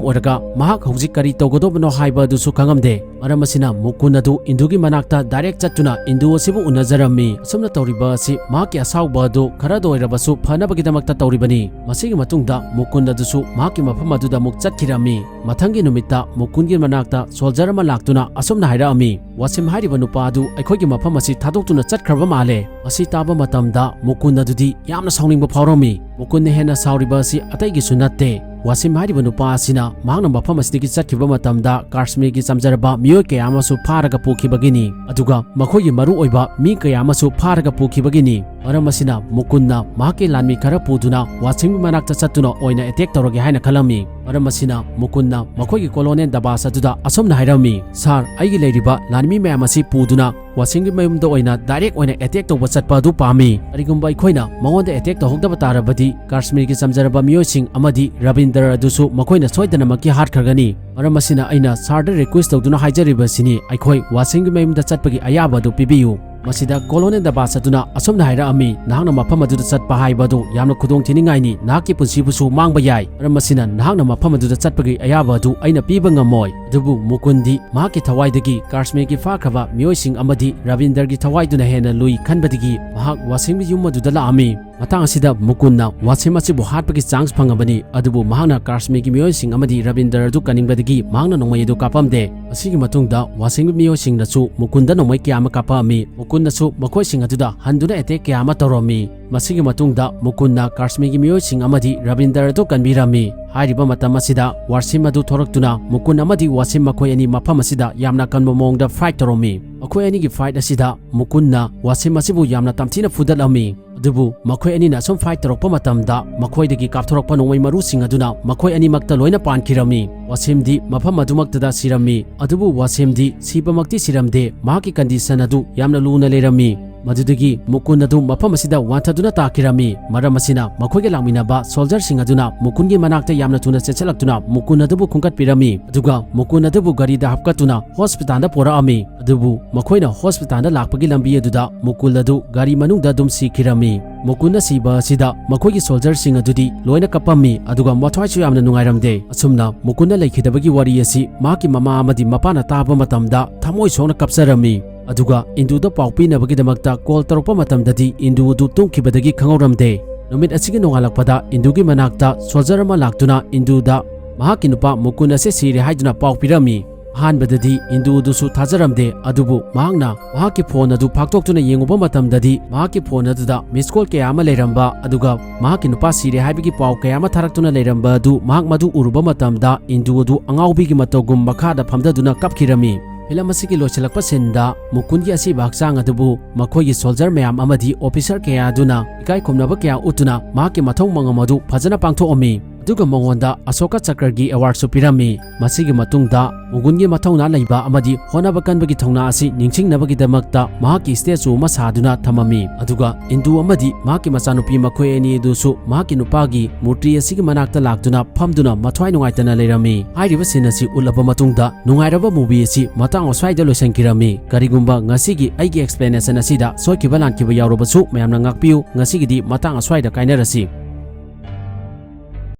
ꯑꯣꯏꯔꯒ ꯃꯍꯥꯛ ꯍꯧꯖꯤꯛ ꯀꯔꯤ ꯇꯧꯒꯗꯧꯕꯅꯣ ꯍꯥꯏꯕ ꯑꯗꯨꯁꯨ ꯈꯪꯉꯝꯗꯦ꯫ ꯃꯔꯝ ꯑꯁꯤꯅ ꯃꯨꯀꯨꯟ ꯑꯗꯨ ꯏꯟꯗꯨꯒꯤ ꯃꯅꯥꯛꯇ direct ꯆꯠꯇꯨꯅ ꯏꯟꯗꯨ ꯑꯁꯤꯕꯨ ꯎꯅꯖꯔꯝꯃꯤ꯫ ꯑꯁꯨꯝꯅ ꯇꯧꯔꯤꯕ ꯑꯁꯤ ꯃꯍꯥꯛꯀꯤ ꯑꯁꯥꯎꯕ ꯑꯗꯨ ꯈꯔꯗ ꯑꯣꯏꯔꯕꯁꯨ ꯐꯅꯕꯒꯤꯗꯃꯛꯇ ꯇꯧꯔꯤꯕꯅꯤ꯫ ꯃꯁꯤꯒꯤ ꯃꯇꯨꯡꯗ ꯃꯨꯀꯨꯟ ꯑꯗꯨꯁꯨ ꯃꯍꯥꯛꯀꯤ ꯃꯐꯝ ꯑꯗꯨꯗ ꯑꯃꯨꯛ ꯆꯠꯈꯤꯔꯝꯃꯤ꯫ ꯃꯊꯪꯒꯤ ꯅꯨꯃꯤꯠꯇ ꯃꯨꯀꯨꯟꯒꯤ ꯃꯅꯥꯛꯇ soldier ꯑꯃ ꯂꯥꯛꯇꯨꯅ ꯑꯁꯨꯝꯅ ꯍꯥꯏꯔꯛꯑꯝꯃꯤ, "ꯋꯥꯁꯤꯝ ꯍꯥꯏꯔꯤꯕ ꯅꯨꯄꯥ ꯑꯗꯨ ꯑꯩꯈꯣꯏꯒꯤ ꯃꯐꯝ ꯑꯁꯤ ꯊꯥꯗꯣꯛꯇꯨꯅ ꯆꯠꯈ꯭ꯔꯕ ꯃꯥꯜꯂꯦ꯫" ꯃꯁꯤ ꯇꯥꯕ ꯃꯇꯝꯗ ꯃꯨꯀꯨꯟ ꯑꯗꯨꯗꯤ ꯌꯥꯝꯅ ꯁꯥꯎꯅꯤꯡꯕ ꯐꯥꯎꯔꯝꯃꯤ꯫ ꯃꯨꯀꯨꯟꯅ ꯍꯦꯟꯅ ꯁꯥꯎꯔꯤꯕ ꯑꯁꯤ ꯑꯇꯩꯒꯤꯁꯨ ꯅꯠꯇꯦ, ꯋꯥꯁꯤꯝ ꯍꯥꯏꯔꯤꯕ ꯅꯨꯄꯥ ꯑꯁꯤꯅ ꯃꯍꯥꯛꯅ ꯃꯐꯝ ꯑꯁꯤꯗꯒꯤ ꯆꯠꯈꯤꯕ ꯃꯇꯝꯗ ꯀꯥꯁꯃꯤꯔꯒꯤ ꯆꯝꯖꯔꯕ ꯃꯤꯑꯣꯏ ꯀꯌꯥ ꯑꯃꯁꯨ ꯐꯥꯔꯒ ꯄꯨꯈꯤꯕꯒꯤꯅꯤ, ꯑꯗꯨꯒ ꯃꯈꯣꯏꯒꯤ ꯃꯔꯨꯑꯣꯏꯕ ꯃꯤ ꯀꯌꯥ ꯑꯃꯁꯨ ꯐꯥꯔꯒ ꯄꯨꯈꯤꯕꯒꯤꯅꯤ꯫ ꯃꯔꯝ ꯑꯁꯤꯅ ꯃꯨꯀꯨꯟꯅ ꯃꯍꯥꯛꯀꯤ ꯂꯥꯟꯃꯤ ꯈꯔ ꯄꯨꯗꯨꯅ ꯋꯥꯁꯤꯝꯒꯤ ꯃꯅꯥꯛꯇ ꯆꯠꯇꯨꯅ ꯑꯣꯏꯅ ꯑꯦꯇꯦꯛ ꯇꯧꯔꯒꯦ ꯍꯥꯏꯅ ꯈꯜꯂꯝꯃꯤ꯫ ꯃꯔꯝ ꯑꯁꯤꯅ ꯃꯨꯀꯨꯟꯅ ꯃꯈꯣꯏꯒꯤ ꯀꯣꯂꯣꯅꯦꯜ ꯗꯕꯥꯁ ꯑꯗꯨꯗ ꯑꯁꯨꯝꯅ ꯍꯥꯏꯔꯝꯃꯤ, "ꯁꯥꯔ, ꯑꯩꯒꯤ ꯂꯩꯔꯤꯕ ꯂꯥꯟꯃꯤ ꯃꯌꯥꯝ ꯑꯁꯤ ꯄꯨꯗꯨꯅ ꯋꯥꯁꯤꯝꯒꯤ ꯃꯌꯨꯝꯗ ꯑꯣꯏꯅ ꯗꯥꯏꯔꯦꯛ ꯑꯣꯏꯅ ꯑꯦꯇꯦꯛ ꯇꯧꯕ ꯆꯠꯄ ꯑꯗꯨ ꯄꯥꯝꯃꯤ꯫ ꯀꯔꯤꯒꯨꯝꯕ ꯑꯩꯈꯣꯏꯅ ꯃꯉꯣꯟꯗ ꯑꯦꯇꯦꯛ ꯇꯧꯍꯧꯗꯕ ꯇꯥꯔꯕꯗꯤ ꯀꯥꯁꯃꯤꯔꯒꯤ ꯆꯝꯖꯔꯕ ꯃꯤꯑꯣꯏꯁꯤꯡ ꯑꯃꯗꯤ ꯔꯕꯤꯟꯗꯔ ꯑꯗꯨꯁꯨ ꯃꯈꯣꯏꯅ ꯁꯣꯏꯗꯅꯃꯛꯀꯤ ꯍꯥꯠꯈ꯭ꯔꯒꯅꯤ꯫ ꯃꯔꯝ ꯑꯁꯤꯅ ꯑꯩꯅ ꯁꯥꯔꯗ ꯔꯤꯀ꯭ꯋꯦꯁ ꯇꯧꯗꯨꯅ ꯍꯥꯏꯖꯔꯤꯕꯁꯤꯅꯤ, ꯑꯩꯈꯣꯏ ꯋꯥꯁꯤꯝꯒꯤ ꯃꯌꯨꯝꯗ ꯆꯠꯄꯒꯤ ꯑꯌꯥꯕ ꯑꯗꯨ ꯄꯤꯕꯤꯌꯨ"꯫ ꯃꯁꯤꯗ ꯀꯣꯂꯣꯅꯦꯜ ꯗꯕꯥꯁ ꯑꯗꯨꯅ ꯑꯁꯨꯝꯅ ꯍꯥꯏꯔꯛꯑꯝꯃꯤ, "ꯅꯍꯥꯛꯅ ꯃꯐꯝ ꯑꯗꯨꯗ ꯆꯠꯄ ꯍꯥꯏꯕ ꯑꯗꯨ ꯌꯥꯝꯅ ꯈꯨꯗꯣꯡꯊꯤꯅꯤꯡꯉꯥꯏꯅꯤ, ꯅꯍꯥꯛꯀꯤ ꯄꯨꯟꯁꯤꯕꯨꯁꯨ ꯃꯥꯡꯕ ꯌꯥꯏ꯫ ꯃꯔꯝ ꯑꯁꯤꯅ ꯅꯍꯥꯛꯅ ꯃꯐꯝ ꯑꯗꯨꯗ ꯆꯠꯄꯒꯤ ꯑꯌꯥꯕ ꯑꯗꯨ ꯑꯩꯅ ꯄꯤꯕ ꯉꯝꯃꯣꯏ"꯫ ꯑꯗꯨꯕꯨ ꯃꯨꯀꯨꯟꯗꯤ ꯃꯍꯥꯛꯀꯤ ꯊꯋꯥꯏꯗꯒꯤ ꯀꯥꯁꯃꯤꯔꯒꯤ ꯐꯥꯈ꯭ꯔꯕ ꯃꯤꯑꯣꯏꯁꯤꯡ ꯑꯃꯗꯤ ꯔꯕꯤꯟꯗꯔꯒꯤ ꯊꯋꯥꯏꯗꯨꯅ ꯍꯦꯟꯅ ꯂꯨꯏ ꯈꯟꯕꯗꯒꯤ ꯃꯍꯥꯛ ꯋꯥꯁꯤꯝꯒꯤ ꯌꯨꯝ ꯑꯗꯨꯗ ꯂꯥꯛꯑꯝꯃꯤ꯫ ꯃꯇꯥꯡ ꯑꯁꯤꯗ ꯃꯨꯀꯨꯟꯅ ꯋꯥꯁꯤꯝ ꯑꯁꯤꯕꯨ ꯍꯥꯠꯄꯒꯤ ꯆꯥꯟꯁ ꯐꯪꯉꯕꯅꯤ, ꯑꯗꯨꯕꯨ ꯃꯍꯥꯛꯅ ꯀꯥꯁꯃꯤꯔꯒꯤ ꯃꯤꯑꯣꯏꯁꯤꯡ ꯑꯃꯗꯤ ꯔꯕꯤꯟꯗꯔ ꯑꯗꯨ ꯀꯟꯅꯤꯡꯕꯗꯒꯤ ꯃꯍꯥꯛꯅ ꯅꯣꯡꯃꯩ ꯑꯗꯨ ꯀꯥꯞꯄꯝꯗꯦ꯫ ꯑꯁꯤꯒꯤ ꯃꯇꯨꯡꯗ ꯋꯥꯁꯤꯝꯒꯤ ꯃꯤꯑꯣꯏꯁꯤꯡꯅꯁꯨ ꯃꯨꯀꯨꯟꯗ ꯅꯣꯡꯃꯩ ꯀꯌꯥ ꯑꯃ ꯀꯥꯞꯄꯛꯑꯝꯃꯤ꯫ ꯃꯨꯀꯨꯟꯅꯁꯨ ꯃꯈꯣꯏꯁꯤꯡ ꯑꯗꯨꯗ ꯍꯟꯗꯨꯅ ꯑꯦꯇꯦꯛ ꯀꯌꯥ ꯑꯃ ꯇꯧꯔꯝꯃꯤ꯫ ꯃꯁꯤꯒꯤ ꯃꯇꯨꯡꯗ ꯃꯨꯀꯨꯟꯅ ꯀꯥꯁꯃꯤꯔꯒꯤ ꯃꯤꯑꯣꯏꯁꯤꯡ ꯑꯃꯗꯤ ꯔꯕꯤꯟꯗꯔ ꯑꯗꯨ ꯀꯟꯕꯤꯔꯝꯃꯤ꯫ ꯍꯥꯏꯔꯤꯕ ꯃꯇꯝ ꯑꯁꯤꯗ ꯋꯥꯁꯤꯝ ꯑꯗꯨ ꯊꯣꯔꯛꯇꯨꯅ ꯃꯨꯀꯨꯟ ꯑꯃꯗꯤ ꯋꯥꯁꯤꯝ ꯃꯈꯣꯏ ꯑꯅꯤ ꯃꯐꯝ ꯑꯁꯤꯗ ꯌꯥꯝꯅ ꯀꯟꯕ ꯃꯑꯣꯡꯗ ꯐꯥꯏꯠ ꯇꯧꯔꯝꯃꯤ꯫ ꯃꯈꯣꯏ ꯑꯅꯤꯒꯤ ꯐꯥꯏꯠ ꯑꯁꯤꯗ ꯃꯨꯀꯨꯟꯅ ꯋꯥꯁꯤꯝ ꯑꯁꯤꯕꯨ ꯌꯥꯝꯅ ꯇꯝꯊꯤꯅ ꯐꯨꯗꯠꯂꯝꯃꯤ꯫ ꯑꯗꯨꯕꯨ ꯃꯈꯣꯏ ꯑꯅꯤꯅ ꯑꯁꯨꯝ ꯐꯥꯏꯠ ꯇꯧꯔꯛꯄ ꯃꯇꯝꯗ ꯃꯈꯣꯏꯗꯒꯤ ꯀꯥꯞꯊꯣꯔꯛꯄ ꯅꯣꯡꯃꯩ ꯃꯔꯨꯁꯤꯡ ꯑꯗꯨꯅ ꯃꯈꯣꯏ ꯑꯅꯤꯃꯛꯇ ꯂꯣꯏꯅ ꯄꯥꯟꯈꯤꯔꯝꯃꯤ꯫ ꯋꯥꯁꯤꯝꯗꯤ ꯃꯐꯝ ꯑꯗꯨꯃꯛꯇꯗ ꯁꯤꯔꯝꯃꯤ꯫ ꯑꯗꯨꯕꯨ ꯋꯥꯁꯤꯝꯗꯤ ꯁꯤꯕꯃꯛꯇꯤ ꯁꯤꯔꯝꯗꯦ, ꯃꯍꯥꯛꯀꯤ ꯀꯟꯗꯤꯁꯟ ꯑꯗꯨ ꯌꯥꯝꯅ ꯂꯨꯅ ꯂꯩꯔꯝꯃꯤ꯫ ꯃꯗꯨꯗꯒꯤ ꯃꯨꯀꯨꯟ ꯑꯗꯨ ꯃꯐꯝ ꯑꯁꯤꯗ ꯋꯥꯟꯊꯗꯨꯅ ꯇꯥꯈꯤꯔꯝꯃꯤ꯫ ꯃꯔꯝ ꯑꯁꯤꯅ ꯃꯈꯣꯏꯒ ꯂꯥꯛꯃꯤꯟꯅꯕ ꯁꯣꯜꯖꯔꯁꯤꯡ ꯑꯗꯨꯅ ꯃꯨꯀꯨꯟꯒꯤ ꯃꯅꯥꯛꯇ ꯌꯥꯝꯅ ꯊꯨꯅ ꯆꯦꯟꯁꯤꯜꯂꯛꯇꯨꯅ ꯃꯨꯀꯨꯟ ꯑꯗꯨꯕꯨ ꯈꯨꯟꯒꯠꯄꯤꯔꯝꯃꯤ, ꯑꯗꯨꯒ ꯃꯨꯀꯨꯟ ꯑꯗꯨꯕꯨ ꯒꯥꯔꯤꯗ ꯍꯥꯞꯀꯠꯇꯨꯅ ꯍꯣꯁꯄꯤꯇꯥꯜꯗ ꯄꯨꯔꯛꯑꯝꯃꯤ꯫ ꯑꯗꯨꯕꯨ ꯃꯈꯣꯏꯅ ꯍꯣꯁꯄꯤꯇꯥꯜꯗ ꯂꯥꯛꯄꯒꯤ ꯂꯝꯕꯤ ꯑꯗꯨꯗ ꯃꯨꯀꯨꯜ ꯑꯗꯨ ꯒꯥꯔꯤ ꯃꯅꯨꯡꯗ ꯑꯗꯨꯝ ꯁꯤꯈꯤꯔꯝꯃꯤ꯫ ꯃꯨꯀꯨꯜꯅ ꯁꯤꯕ ꯑꯁꯤꯗ ꯃꯈꯣꯏꯒꯤ ꯁꯣꯜꯖꯔꯁꯤꯡ ꯑꯗꯨꯗꯤ ꯂꯣꯏꯅ ꯀꯞꯄꯝꯃꯤ, ꯑꯗꯨꯒ ꯃꯊ꯭ꯋꯥꯏꯁꯨ ꯌꯥꯝꯅ ꯅꯨꯡꯉꯥꯏꯔꯝꯗꯦ꯫ ꯑꯁꯨꯝꯅ ꯃꯨꯀꯨꯜꯅ ꯂꯩꯈꯤꯗꯕꯒꯤ ꯋꯥꯔꯤ ꯑꯁꯤ ꯃꯍꯥꯛꯀꯤ ꯃꯃꯥ ꯑꯃꯗꯤ ꯃꯄꯥꯅ ꯇꯥꯕ ꯃꯇꯝꯗ ꯊꯃꯣꯏ ꯁꯣꯛꯅ ꯀꯞꯆꯔꯝꯃꯤ꯫ ꯑꯗꯨꯒ ꯏꯟꯗꯨꯗ ꯄꯥꯎ ꯄꯤꯅꯕꯒꯤꯗꯃꯛꯇ ꯀꯣꯜ ꯇꯧꯔꯛꯄ ꯃꯇꯝꯗꯗꯤ ꯏꯟꯗꯨ ꯑꯗꯨ ꯇꯨꯝꯈꯤꯕꯗꯒꯤ ꯈꯪꯍꯧꯔꯝꯗꯦ꯫ ꯅꯨꯃꯤꯠ ꯑꯁꯤꯒꯤ ꯅꯣꯡꯉꯥꯜꯂꯛꯄꯗ ꯏꯟꯗꯨꯒꯤ ꯃꯅꯥꯛꯇ ꯁꯣꯜꯖꯔ ꯑꯃ ꯂꯥꯛꯇꯨꯅ ꯏꯟꯗꯨꯗ ꯃꯍꯥꯛꯀꯤ ꯅꯨꯄꯥ ꯃꯨꯀꯨꯟ ꯑꯁꯤ ꯁꯤꯔꯦ ꯍꯥꯏꯗꯨꯅ ꯄꯥꯎ ꯄꯤꯔꯝꯃꯤ꯫ ꯑꯍꯥꯟꯕꯗꯗꯤ ꯏꯟꯗꯨ ꯑꯗꯨꯁꯨ ꯊꯥꯖꯔꯝꯗꯦ, ꯑꯗꯨꯕꯨ ꯃꯍꯥꯛꯅ ꯃꯍꯥꯛꯀꯤ ꯐꯣꯟ ꯑꯗꯨ ꯐꯥꯛꯇꯣꯛꯇꯨꯅ ꯌꯦꯡꯉꯨꯕ ꯃꯇꯝꯗꯗꯤ ꯃꯍꯥꯛꯀꯤ ꯐꯣꯟ ꯑꯗꯨꯗ ꯃꯤꯁ ꯀꯣꯜ ꯀꯌꯥ ꯑꯃ ꯂꯩꯔꯝꯕ, ꯑꯗꯨꯒ ꯃꯍꯥꯛꯀꯤ ꯅꯨꯄꯥ ꯁꯤꯔꯦ ꯍꯥꯏꯕꯒꯤ ꯄꯥꯎ ꯀꯌꯥ ꯑꯃ ꯊꯥꯔꯛꯇꯨꯅ ꯂꯩꯔꯝꯕ ꯑꯗꯨ ꯃꯍꯥꯛ ꯃꯗꯨ ꯎꯔꯨꯕ ꯃꯇꯝꯗ ꯏꯟꯗꯨ ꯑꯗꯨ ꯑꯉꯥꯎꯕꯤꯒꯤ ꯃꯇꯧꯒꯨꯝ ꯃꯈꯥꯗ ꯐꯝꯊꯗꯨꯅ ꯀꯞꯈꯤꯔꯝꯃꯤ꯫ ꯐꯤꯂꯝ ꯑꯁꯤꯒꯤ ꯂꯣꯏꯁꯤꯜꯂꯛꯄ ꯁꯤꯟꯗ ꯃꯨꯀꯨꯟꯒꯤ ꯑꯁꯤꯕ ꯍꯛꯆꯥꯡ ꯑꯗꯨꯕꯨ ꯃꯈꯣꯏꯒꯤ ꯁꯣꯜꯖꯔ ꯃꯌꯥꯝ ꯑꯃꯗꯤ ꯑꯣꯐꯤꯁꯔ ꯀꯌꯥ ꯑꯗꯨꯅ ꯏꯀꯥꯏ ꯈꯨꯝꯅꯕ ꯀꯌꯥ ꯎꯠꯇꯨꯅ ꯃꯍꯥꯛꯀꯤ ꯃꯊꯧ ꯃꯉꯝ ꯑꯗꯨ ꯐꯖꯅ ꯄꯥꯡꯊꯣꯛꯑꯝꯃꯤ꯫ ꯑꯗꯨꯒ ꯃꯉꯣꯟꯗ ꯑꯁꯣꯀꯥ ꯆꯀ꯭ꯔꯒꯤ ꯑꯦꯋꯥꯔꯗꯁꯨ ꯄꯤꯔꯝꯃꯤ꯫ ꯃꯁꯤꯒꯤ ꯃꯇꯨꯡꯗ ꯃꯨꯒꯨꯟꯒꯤ ꯃꯊꯧꯅꯥ ꯂꯩꯕ ꯑꯃꯗꯤ ꯍꯣꯠꯅꯕ ꯀꯟꯕꯒꯤ ꯊꯧꯅꯥ ꯑꯁꯤ ꯅꯤꯡꯁꯤꯡꯅꯕꯒꯤꯗꯃꯛꯇ ꯃꯍꯥꯛꯀꯤ ꯁ꯭ꯇꯦꯆꯨ ꯑꯃ ꯁꯥꯗꯨꯅ ꯊꯝꯃꯝꯃꯤ꯫ ꯑꯗꯨꯒ ꯏꯟꯗꯨ ꯑꯃꯗꯤ ꯃꯍꯥꯛꯀꯤ ꯃꯆꯥꯅꯨꯄꯤ ꯃꯈꯣꯏ ꯑꯅꯤ ꯑꯗꯨꯁꯨ ꯃꯍꯥꯛꯀꯤ ꯅꯨꯄꯥꯒꯤ ꯃꯨꯔꯇꯤ ꯑꯁꯤꯒꯤ ꯃꯅꯥꯛꯇ ꯂꯥꯛꯇꯨꯅ ꯐꯝꯗꯨꯅ ꯃꯊ꯭ꯋꯥꯏ ꯅꯨꯡꯉꯥꯏꯇꯅ ꯂꯩꯔꯝꯃꯤ꯫ ꯍꯥꯏꯔꯤꯕ ꯁꯤꯟ ꯑꯁꯤ ꯎꯠꯂꯕ ꯃꯇꯨꯡꯗ ꯅꯨꯡꯉꯥꯏꯔꯕ movie ꯑꯁꯤ ꯃꯇꯥꯡ ꯑꯁ꯭ꯋꯥꯏꯗ ꯂꯣꯏꯁꯤꯟꯈꯤꯔꯝꯃꯤ꯫ ꯀꯔꯤꯒꯨꯝꯕ ꯉꯁꯤꯒꯤ ꯑꯩꯒꯤ explanation ꯑꯁꯤꯗ ꯁꯣꯏꯈꯤꯕ ꯂꯥꯟꯈꯤꯕ ꯌꯥꯎꯔꯕꯁꯨ ꯃꯌꯥꯝꯅ ꯉꯥꯛꯄꯤꯌꯨ꯫ ꯉꯁꯤꯒꯤꯗꯤ ꯃꯇꯥꯡ ꯑꯁ꯭ꯋꯥꯏꯗ ꯀꯥꯏꯅꯔꯁꯤ꯫